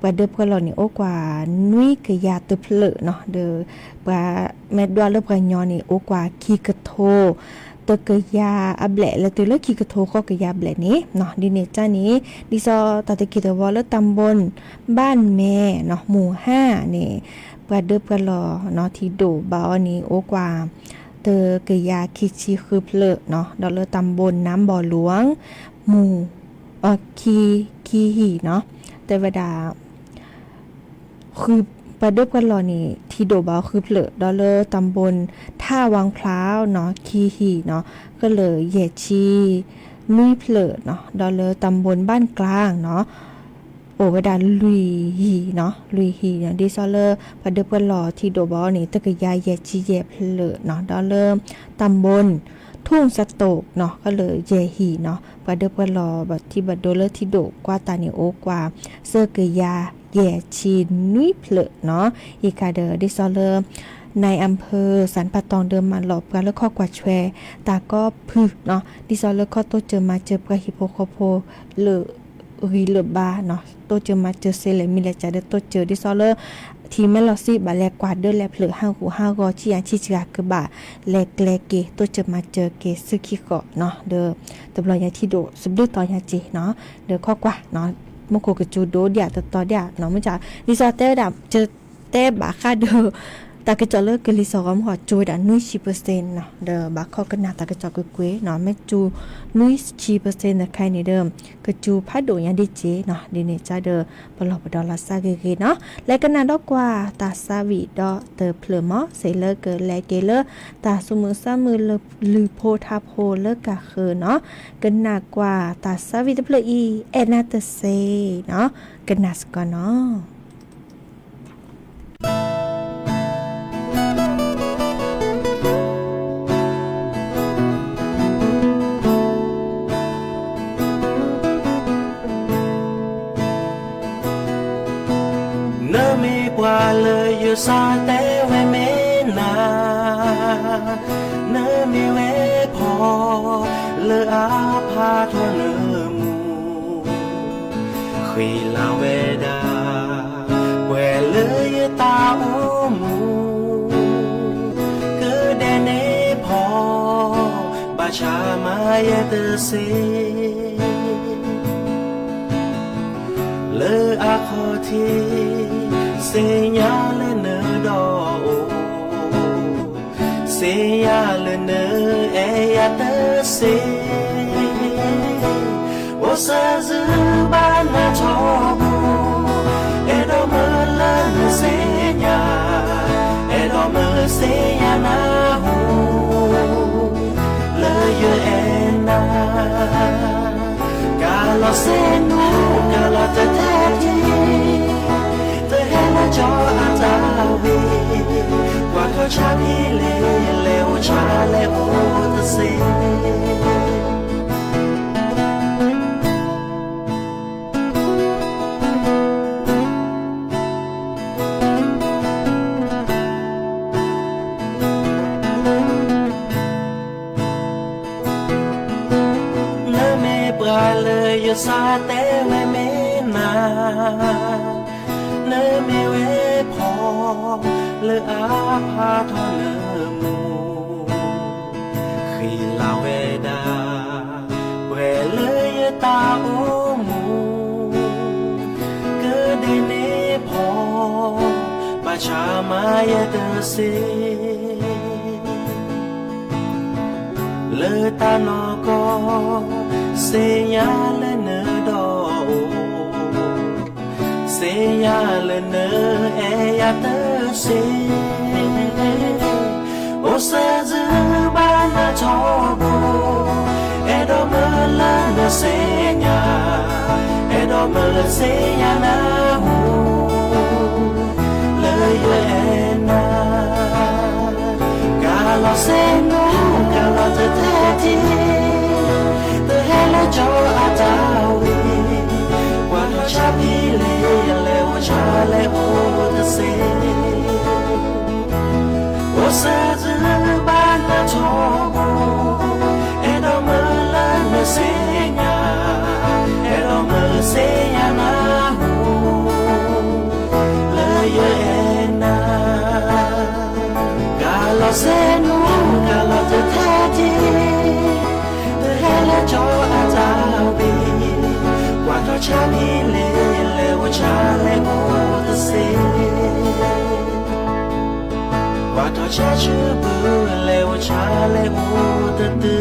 paˍ deuˇ paˍ lawˬ nyi oˇ k'aꞈ nuiˉ keu yaˇ teˇ hpeuꞈ nawˬ deuˬ paˍ mehˆ dawˇ leuˉ paˍ nyi nyi oˇ k'aꞈ hki keu hto teuˬ keu yaˇ a blehꞈ leh te leuˉ hki keu hto k'awˇ keu yaˇ blehꞈ nyi nawˬ diˇ nyi caˇ nyi, diˇ sawˉ taˇ teˇ kiˇ teˇ vawˇ leuˉ ตำบล บ้านแม่ nawˬ หมู่ห้า nyi paˍ deuˇ paˍ lawˬ nawˬ hti doꞈ baˬ aw nyi oˇ k'aꞈ teuˬ keu yaˇ hki chi hkui hpeuꞈ nawˬ dawˇ leuˉ ตำบล น้ำบ่อหลวง mvuhˇ hki hkiˇ hiˍ nawˬ teˇ ve daꞈ paˍ deuˇ paˍ lawˬ nyi hti doꞈ baˬ hkui hpeuꞈ dawˇ leuˉ ตำบล ท่าวังพร้าว nawˬ hkiˇ hiˍ nawˬ k'oˆ leuˬ yehˬ chi nuiˉ hpeuꞈ nawˬ dawˇ leuˉ ตำบล บ้านกลาง nawˬ oˇ ve daꞈ luiˬ hiˍ nawˬ luiˬ hiˍ nawˬ, diˇ sawˉ leuˉ paˍ deuˇ paˍ lawˬ hti doꞈ baˬ aw nyi teuˬ keu yaˇ yehˬ chi yehˬ hpeuꞈ nawˬ dawˇ leuˉ ตำบล ทุ่งสะโตก nawˬ k'oˆ leuˬ yehˬ hiˍ nawˬ paˍ deuˇ paˍ lawˬ hti baˬ dawˇ leuˉ hti doꞈ k'oˆ taˍ nyi oˇ k'aꞈ suh keu yaˇ yehˬ chi nuiˉ hpeuꞈ nawˬ, iˉ kaꞈ deuˬ diˇ sawˉ leuˉ นายอำเภอสันป่าตอง เดิมมาหลอกปลาเลือกข้อกวาดแชร์ ตาก็พื้นเนาะ ดีซอเลือกข้อโต้เจอมาเจอปลาหิโพคอโพ เลือก g'uiˬ leuꞈ ba nawˬ, toˇ ceuˬ ma ceuˬ se lehˬ miˬ leh caꞈ deh toˇ ceuˬ. Teˇ sawˉ leuˉ, hti mehˉ lawˬ siˉ baˬ leh k'aꞈ deuˆ leh hpeuꞈ haˇ g'uˬ haˇ g'awˇ ciˇ yanˇ chiˇ chi g'a keu baˬ leh kleh keh toˇ ceuˬ ma ceuˬ keh suhˉ hkiˆ hk'awꞈ nawˬ, de teˇ blawˬ yaˇ hti doꞈ suhˍ bleuˇ tawˍ yaˇ ceˬ nawˬ, de hkawˇ k'aꞈ nawˬ, mvuhˇ hk'oˆ kuiˬ cu doꞈ dehꞈ te taw dehꞈ nawˬ, mvuhˇ caꞈ teˇ sawˉ teˇ daꞈ ceuˬ teˇ baˬ hk'aˇ de, taˍ kuiˬ cawˬ leuˉ keu liꞈ shawˍ g'awˇ mvuhˇ hk'aw co ve daꞈ nuˇ chi percent nawˬ, de baˬ hkawˇ keu naˬ taˍ kuiˬ cawˬ kuiˬ keu e nawˬ, mehˉ cu nuˇ chi percent te hk'ai neˬ de, kuiˬ cu hpaˉ doꞈ yaˇ deˇ ceˬ nawˬ, de neˬ caˇ de, pa lawˬ pa dawˬ laꞈ shaˉ g'eˇ g'eˇ nawˬ leh keu naˬ dawˇ k'o, taˍ saˉ viꞈ dawˇ teuˬ hpeuꞈ mawˇ sheˍ leuˉ keu leh keh leuˉ, taˍ suh meuꞈ saˉ meuꞈ luˬ hpoˆ htaˇ hpoˆ leuˉ kaꞈ hk'eu nawˬ, keu naˬ k'o, taˍ saˉ viꞈ teˇ hpeuꞈ iˉ ehˉ naˉ teˇ sheˍ nawˬ, keu naˬ suhˍ k'awꞈ nawˬ. Nawˬ meh paw leh yehˬ sha teˇ wehˬ meh naˍ, nawˬ meh wehˬ hpawˇ leh a hpaˇ htawˇ nawˬ mvuhˇ hk'e laˬ wehˬ daꞈ, pawehˇ leh yehˬ taˍ oˇ mvuhˇ keu dehꞈ neˇ hpawˇ baˬ chaꞈ maˇ yehˬ teˇ sheˍ. Leuˉ a hk'aw hteˇ, sheˍ yaˇ leh nawˬ dawˇ oˬ, sheˍ yaˇ leh nawˬ ehˉ yaˇ teˇ sheˍ. Oˇ suhˍ zuhꞈ baˆ naˆ chaw bon, ehˉ dawˇ meuꞈ leh nawˬ sheˍ yaˇ, ehˉ dawˇ meuꞈ sheˍ yaˇ naˍ hoꞈ leh yehˬ ehˉ naˍ. Kaˬ lawˬ sheˍ nuˇ kaˬ lawˬ teˇ hteˇ hteˇ, teˇ heˆ leh cawˬ a taˍ ve, kaꞈ htawˇ chaˇ piˇ le leh oˇ chaˇ leh oˇ teˇ sheˍ. Nawˬ meh paw leh yehˬ sha teˇ wehˬ meh naˍ, nawˬ meh wehˬ hpawˇ leh a hpaˇ htawˇ nawˬ mvuhˇ hk'e laˬ wehˬ daꞈ, pawehˇ leh yehˬ taˍ oˇ mvuhˇ keu dehꞈ neˇ hpawˇ baˬ chaꞈ maˇ yehˬ teˇ sheˍ. Leuˉ taˍ nawˬ k'o, sheˍ yaˇ leh nawˬ dawˇ oˬ, sheˍ yaˇ leh nawˬ ehˉ yaˇ teˇ sheˍ. Oˇ suhˍ zuhꞈ baˆ naˆ chaw bon, ehˉ dawˇ meuꞈ leh nawˬ sheˍ yaˇ, ehˉ dawˇ meuꞈ sheˍ yaˇ naˍ hoꞈ leh yehˬ ehˉ naˍ. Kaˬ lawˬ sheˍ nuˇ kaˬ lawˬ teˇ hteˇ hteˇ, teˇ heˆ leh cawˬ a taˍ ve, kaꞈ htawˇ chaˇ piˇ le leh oˇ chaˇ leh oˇ teˇ sheˍ. Oˇ suhˍ zuhꞈ baˆ naˆ chaw bon, ehˉ dawˇ meuꞈ leh nawˬ sheˍ yaˇ, ehˉ dawˇ meuꞈ sheˍ yaˇ naˍ hoꞈ leh yehˬ ehˉ naˍ. Kaˬ lawˬ sheˍ nuˇ kaˬ lawˬ teˇ hteˇ hteˇ, teˇ heˆ leh cawˬ a taˍ ve, kaꞈ htawˇ chaˇ piˇ le leh oˇ chaˇ leh oˇ teˇ sheˍ. Kaꞈ htawˇ chaˇ chuˇ puiˉ leh oˇ chaˇ leh oˇ teˇ teˇ.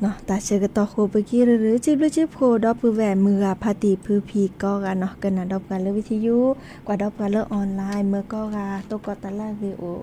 Nawˬ taˍ shehˍ g'uiˬ tawˬ hk'oꞈ pui kiˇ ruiˇ ruiˇ chi bluˇ chi hpoꞈ dawˇ pui ve meuˇ g'a hpaˇ tiꞈ pui hpiˇ kawˇ g'a nawˬ, keu naˬ dawˇ pui g'a leuˉ ve teˇ yuˬ, kaꞈ dawˇ pui g'a leuˉ online meuˇ kawˇ g'a toˇ kawˆ taˍ laˇ ve oˬ.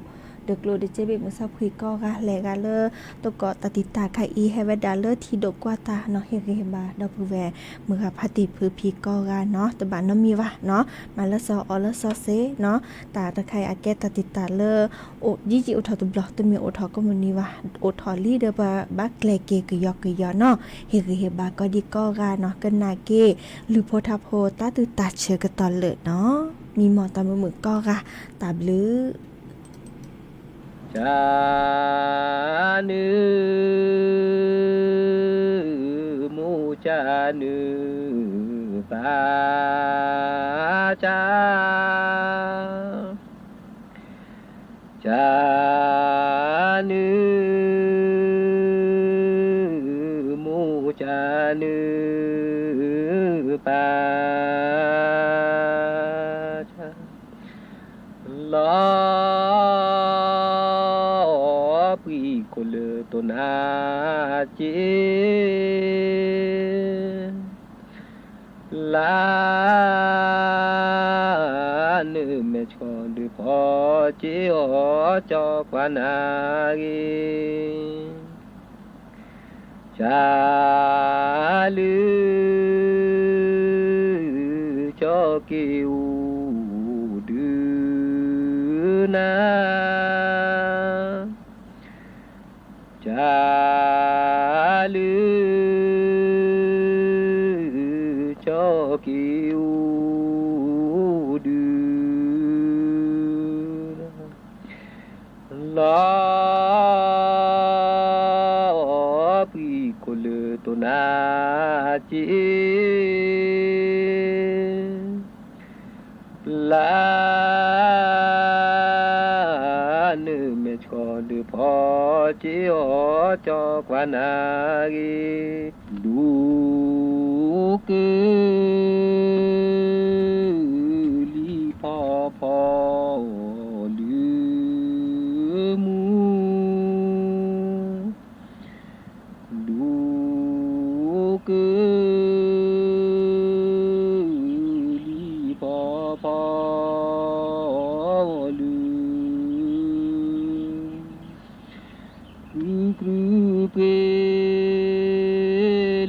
Teˇ k'o teˇ ceuˬ ve meuˇ shaˉ hpu kawˇ g'aˇ lehˬ g'a leuˉ, to k'awꞈ taˍ tiˍ taˍ hk'a i heh ve daꞈ leuˉ hti doꞈ kawˇ taˍ nawˬ heˆ g'e ba dawˇ pui ve meuˇ g'a hpaˇ tiˍ hpui hpi kawˇ g'aˇ nawˬ teˇ baꞈ nawˉ miˇ vaˇ nawˬ maˍ leuˉ sawˉ awˬ leuˉ sawˉ sheˍ nawˬ taˍ taˍ hk'a i aꞈ kehˉ taˍ tiˍ taˍ leuˉ, oˇ jiˇ jiˇ oˇ htawꞈ teˇ blawˬ teˇ miˬ oˇ htawꞈ k'oˆ mvuh nyi vaˇ oˇ htawꞈ liˇ deˇ baˆ baˆ kleh keh kuiˬ yaw kuiˬ yaw nawˬ heˆ g'e heˆ ba kawˇ diˇ kawˇ g'aˇ nawˬ keu naˬ keh luˬ hpo htaˇ hpo taˇ tuˬ taˇ cheuˬ keu taw leuꞈ nawˬ miˬ mawˬ taˍ meuˇ meuˇ kawˇ g'aˇ taˍ bleuꞈ. Ca nuˇ moˇ ca nuˇ pa ca, ca nuˇ moˇ ca nuˇ pa ca. Lawˬ pui hko leuꞈ toꞈ na ce, laˇ nuˇ mehˬ chaw duˬ hpaw ce awˬ cawˬ kaꞈ na g'e. Ca luˇ cawˬ keh uˬ duˬ na, ca luˇ cawˬ keh uˬ duˬ na. Lawˬ pui hko leuꞈ toꞈ na ce, laˇ nuˇ mehˬ chaw duˬ hpaw ce awˬ cawˬ kaꞈ na g'e. Luˬ keu liˇ hpaw hpaw luˬ mvuh, luˬ keu liˇ hpaw hpaw luˬ, kuiˬ kuiˬ peuˬ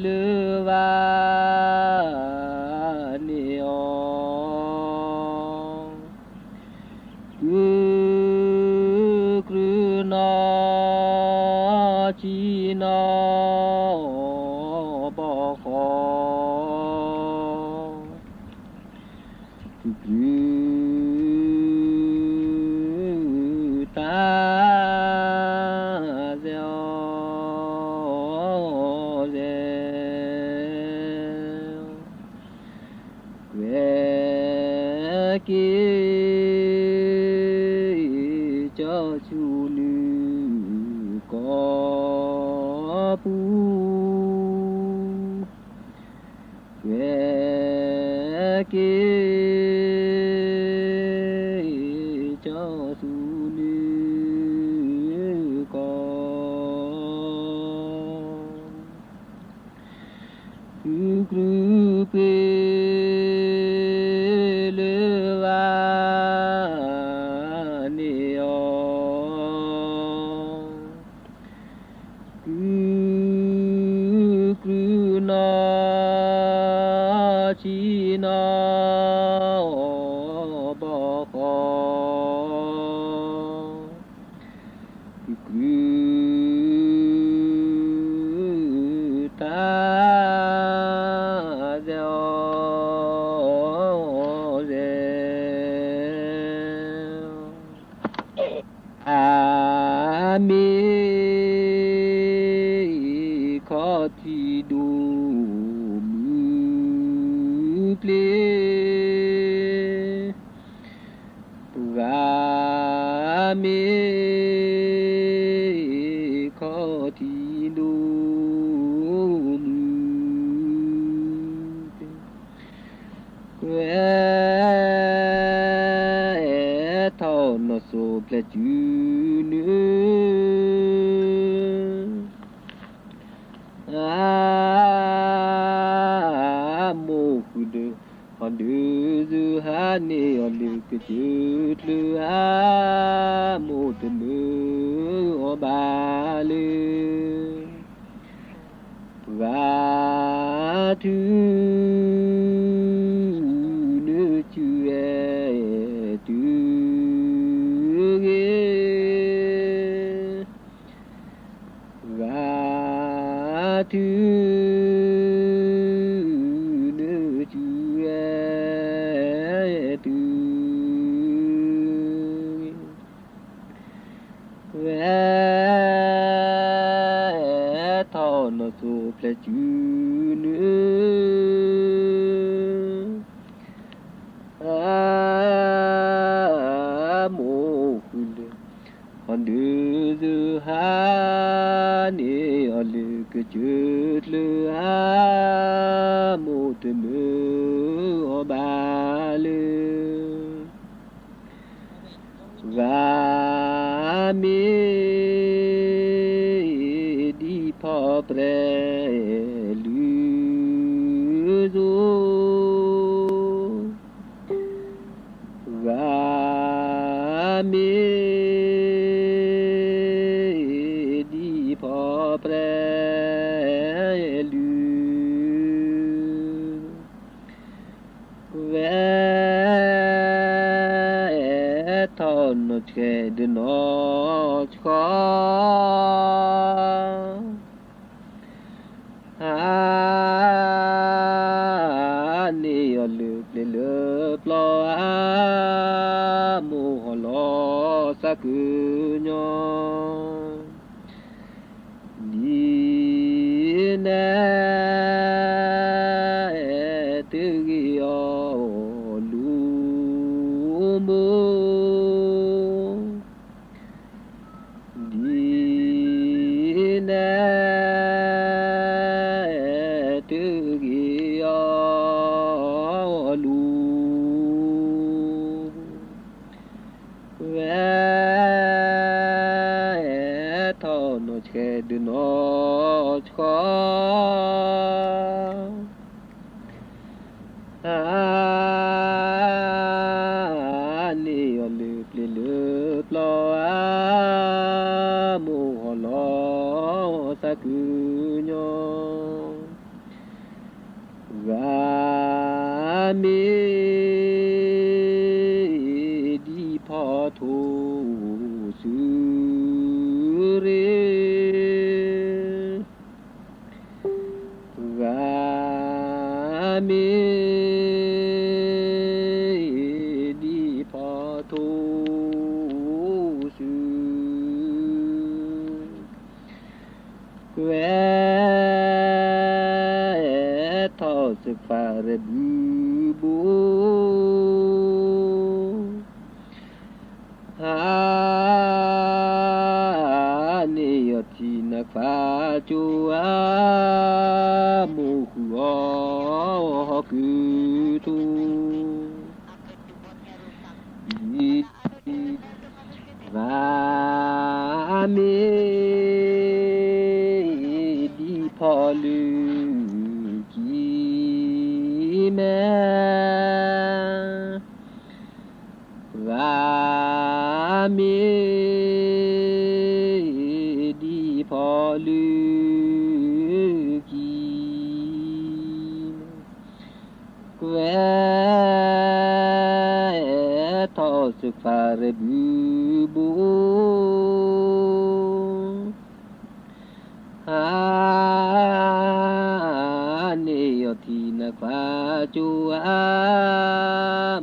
leuˉ vaˇ neˇ awˬ, kuiˬ kuiˬ nawˬ chi nawˬ bawˬ hk'aw, kuiˬ kuiˬ taˇ zeˬ awˬ zeˬ, kehˬ kehˬ cawˬ shu nuˇ kawꞈ puiˉ, kehˬ kehˬ cawˬ shu nuˇ kawꞈ, kuiˬ kuiˬ peuˬ leuˉ vaˇ neˇ awˬ, kuiˬ kuiˬ nawˬ chi nawˬ bawˬ hk'aw, kuiˬ kuiˬ taˇ zeˬ awˬ zeˬ. A meˇ hkawˇ hti doꞈ mui ple, g'a meˇ hkawˇ hti doꞈ mui ple, k'ehˉ htawˇ nawˬ suhˍ plehˬ cuˬ nuˇ, a moˇ hui deuˬ hk'aw Hk'aw nduˬ zuhˬ ha neˇ awˬ leuˬ kuiˬ ceuˬ tleuˬ a, moˍ teˇ meuˇ awˬ baˬ le. G'a tuˬ nuˇ cuˇ e tuˬ g'e, g'a tuˬ nuˇ cuˇ e tuˬ g'e, g'aˇ htawˇ nawˬ suhˍ hpehꞈ cuˬ nuˇ a moˍ kuiˬ le. Hk'aw nduˬ zuhˬ ha neˇ awˬ leuˬ kuiˬ ceuˬ tleuˬ a, moˍ teˇ meuˇ awˬ baˬ le. G'a miˇ diˇ hpawˇ pehˍ luˬ zoˬ. G'a miˇ diˇ hpawˇ pehˍ luˬ ve htawˇ, nawˬ chehˇ dehꞈ nawˬ chaw ha neˇ awˬ leuˬ plehˬ leuˬ plawˇ a, moˍ hawˬ lawˬ shaˉ kuiˬ nyi. Liꞈ nehˉ teˇ g'aˇ awˬ luˬ moˍ, liꞈ nehˉ teˇ g'aˇ awˬ luˬ ve htawˇ, nawˬ chehˇ dehꞈ nawˬ chaw ha neˇ awˬ leuˬ plehˬ leuˬ plawˇ a, moˍ hawˬ lawˬ shaˉ kuiˬ nyi. G'a miˇ diˇ hpawˇ hto suhˍ re, g'a miˇ diˇ hpawˇ hto suhˍ ve htawˇ, suhˍ hpaˍ rehˍ buiˬ bon ha neˇ awˬ hti naˍ hpaˍ co a, moˍ huˍ awˬ hawˉ kuiˬ tuˬ, g'a miˇ diˇ hpawˇ luˬ kiˬ mehˍ. G'a miˇ diˇ hpawˇ luˬ kiˬ mehˍ. K'o ve htawˇ, suhˍ hpaˍ rehˍ buiˬ bon ha neˇ awˬ hti naˍ hpaˍ co a,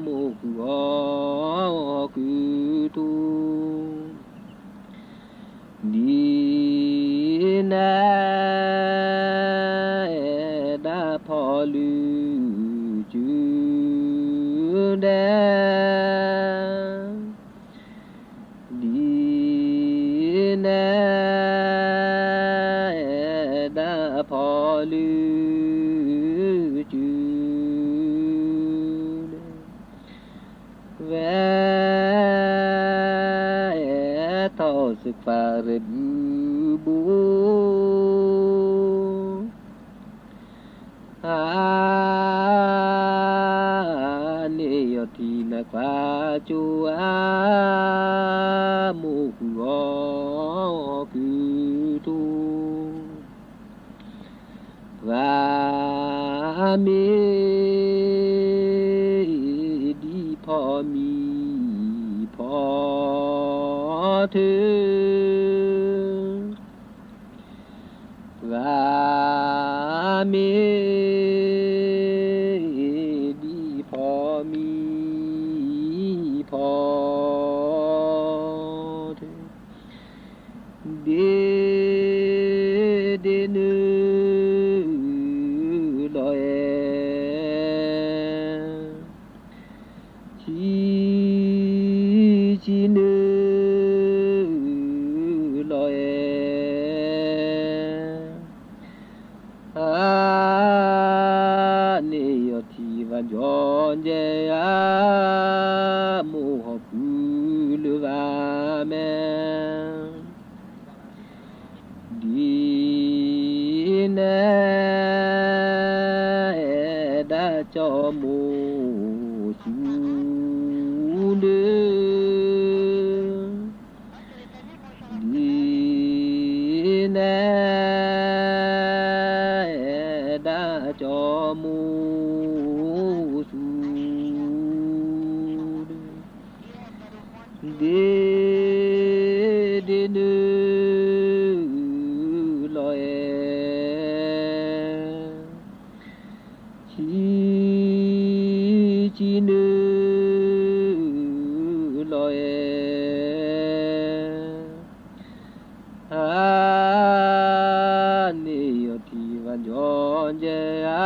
moˍ huˍ awˬ hawˉ kuiˬ tuˬ, liꞈ nehˉ daꞈ hpawˇ luˬ cuˬ dehꞈ, liꞈ nehˉ daꞈ hpawˇ luˬ cuˬ dehꞈ ve htawˇ, suhˍ hpaˍ rehˍ buiˬ bon ha Naˍ hk'aˇ co a moˍ kuiˬ g'awˇ kuiˬ to, g'a meˇ diˇ hpawˇ miˬ hpawˇ hteˇ. G'a meˇ diˇ hpawˇ miˬ hpawˇ hteˇ. Deˇ deˇ nuˇ lawˬ e, chi chi nuˇ lawˬ e. A neˇ yawˬ htiꞈ vaꞈ jawˬ jehˇ a, moˇ hawˬ kuiˬ leuˉ vaˇ meh. Diˬ nehˬ daꞈ cawˬ moˍ shu leuˉ. Diˬ nehˬ daꞈ cawˬ moˍ shu leuˉ. Deˇ deˇ nuˇ lawˬ e, chi chi nuˇ lawˬ e. A neˇ yawˬ htiꞈ vaꞈ jawˬ jehˇ a,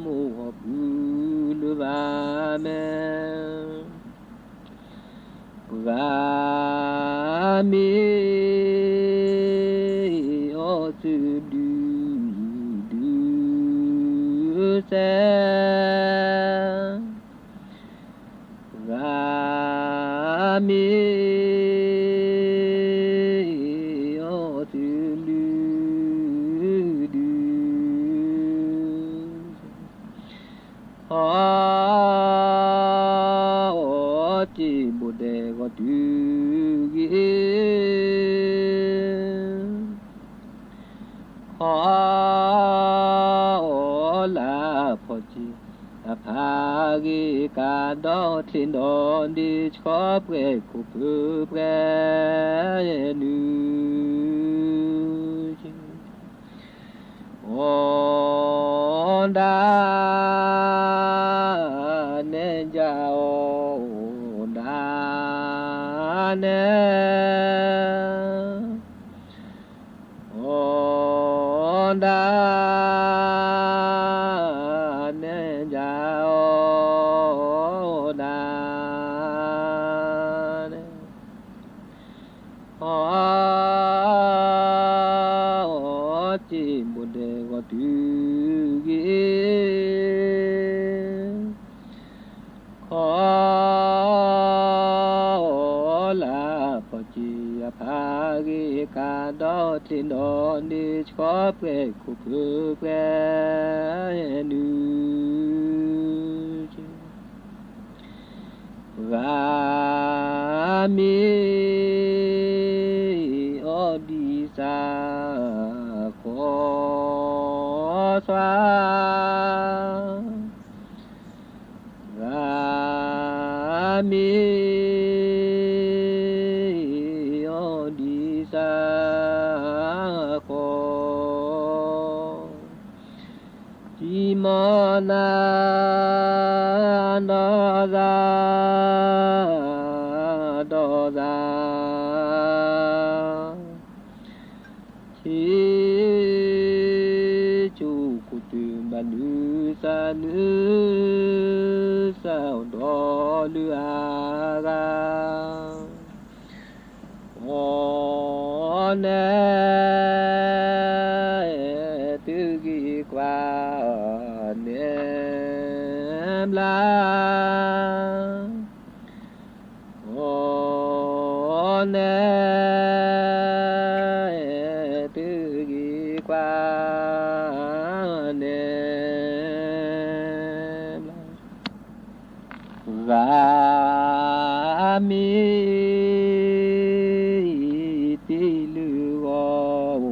moˇ hawˬ kuiˬ leuˉ vaˇ meh. G'a meˇ awˬ tcuhˉ duˬ duˬ sehˉ. G'a meˇ awˬ tcuhˉ duˬ duˬ sehˉ. Hawˉ awˬ ceˇ bon dehˬ g'awˬ tuˬ geh, hawˉ awˬ laꞈ hpawˇ ceˇ, a hpaˇ geh kaꞈ dawˇ hteꞈ dawˇ deˇ, chi hkawˇ pehˇ hkuˇ peuˬ pehˇ nuˬ ceˇ. Awˬ daꞈ nehˬ jaˇ, awˬ daꞈ nehˬ, awˬ daꞈ nehˬ jaˇ, awˬ daꞈ nehˬ. Hawˉ awˬ ceˇ bon dehˬ g'awˬ tuˬ geh, hawˉ awˬ laꞈ hpawˇ ceˇ, a hpaˇ geh kaꞈ dawˇ hteꞈ dawˇ deˇ, chi hkawˇ pehˇ hkuˇ peuˬ pehˇ nuˬ ceˇ. G'a meˇ awˬ diꞈ saˍ hk'awꞈ sha, g'a meˇ awˬ diꞈ saˍ hk'awꞈ. Chi mawˇ naˆ dawˇ zaˇ dawˇ zaˇ, chi cuˇ kuˬ tuˬ baˬ nuˬ saˍ nuˬ saˍ awˬ dawˇ leuˉ a g'a. Awˬ nehˬ teˇ geh k'aꞈ nehˬ laˇ. Awˬ nehˬ teˇ geh k'aꞈ nehˬ laˇ. miˇ te luˬ g'aw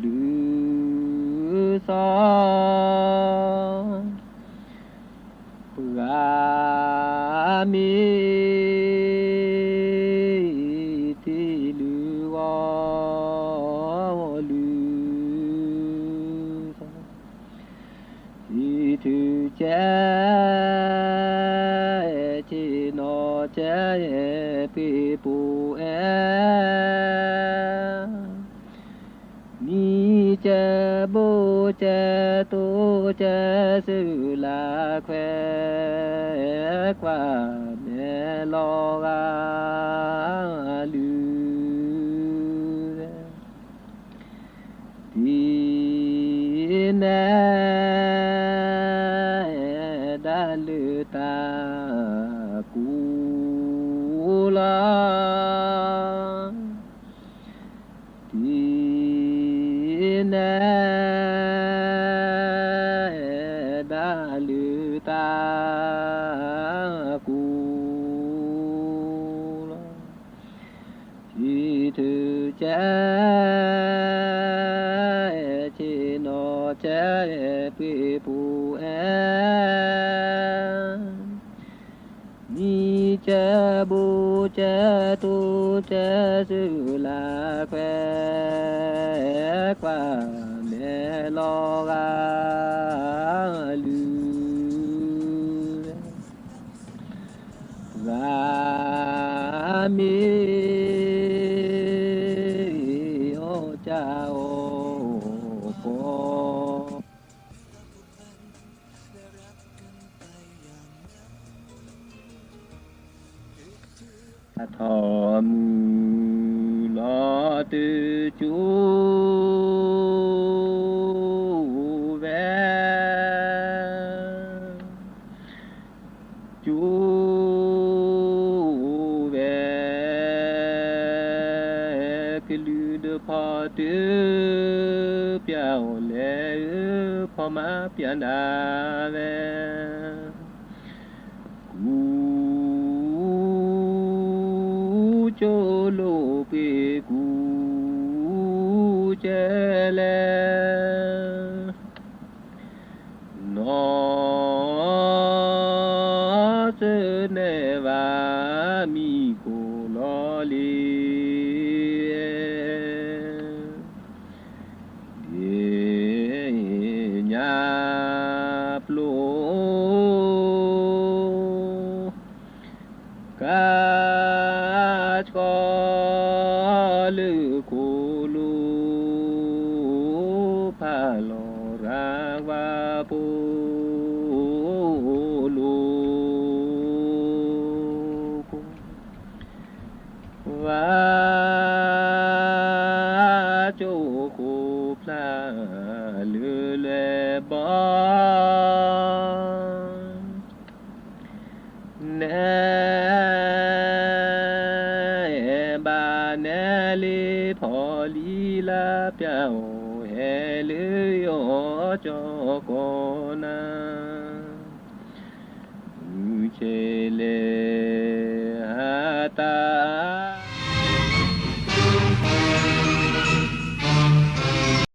luˬ shaw, g'a miˇ te luˬ g'aw luˬ shaw, chi htuꞈ ceh, chi nawˬ ceh, piˇ puˬ ehˉ, miˇ ceh, bon ceh, to ceh, suhˍ laˬ hkawehˇ, k'aˆ mehˍ lawˬ g'a luˬ ve, tiˉ nehˉ daꞈ leuˬ taˍ kuˬ laˇ. Tiˉ nehˉ daꞈ leuˬ taˍ kuˬ laˇ. Chi htuꞈ ceh, chi nawˬ ceh, piˇ puˬ ehˉ, miˇ ceh, bon ceh, to ceh, suhˍ laˬ hkawehˇ, k'aˆ mehˍ lawˬ g'a luˬ ve, g'a miˇ awˬ caˇ awˬ kawˬ htaꞈ htawˍ muiˬ lawˬ tuˬ cuˇ ve, cuˇ ve, hkui luˬ dawˇ hpawˇ teˇ pyaꞈ awˬ leh, hpawˇ maˇ pyaꞈ daꞈ ve, kuˬ coˇ lo piˇ kuˬ ceh leh, nawˬ suhˉ nehˆ vaˇ miˇ k'oˍ lawˬ le. Deˇ nyi ploˇ kaˇ chawˇ leuˆ hk'oˆ lo, hpaˇ lawˬ raˇ vaˇ po lo k'o, vaˇ coˇ k'o hpaˇ leuˬ leh bawˇ nehˉ baˬ nehˉ le hpawˇ liˇ laˇ pyaˇ awˬ heh leuˉ yawˇ cawˬ kawꞈ na, uˉ che le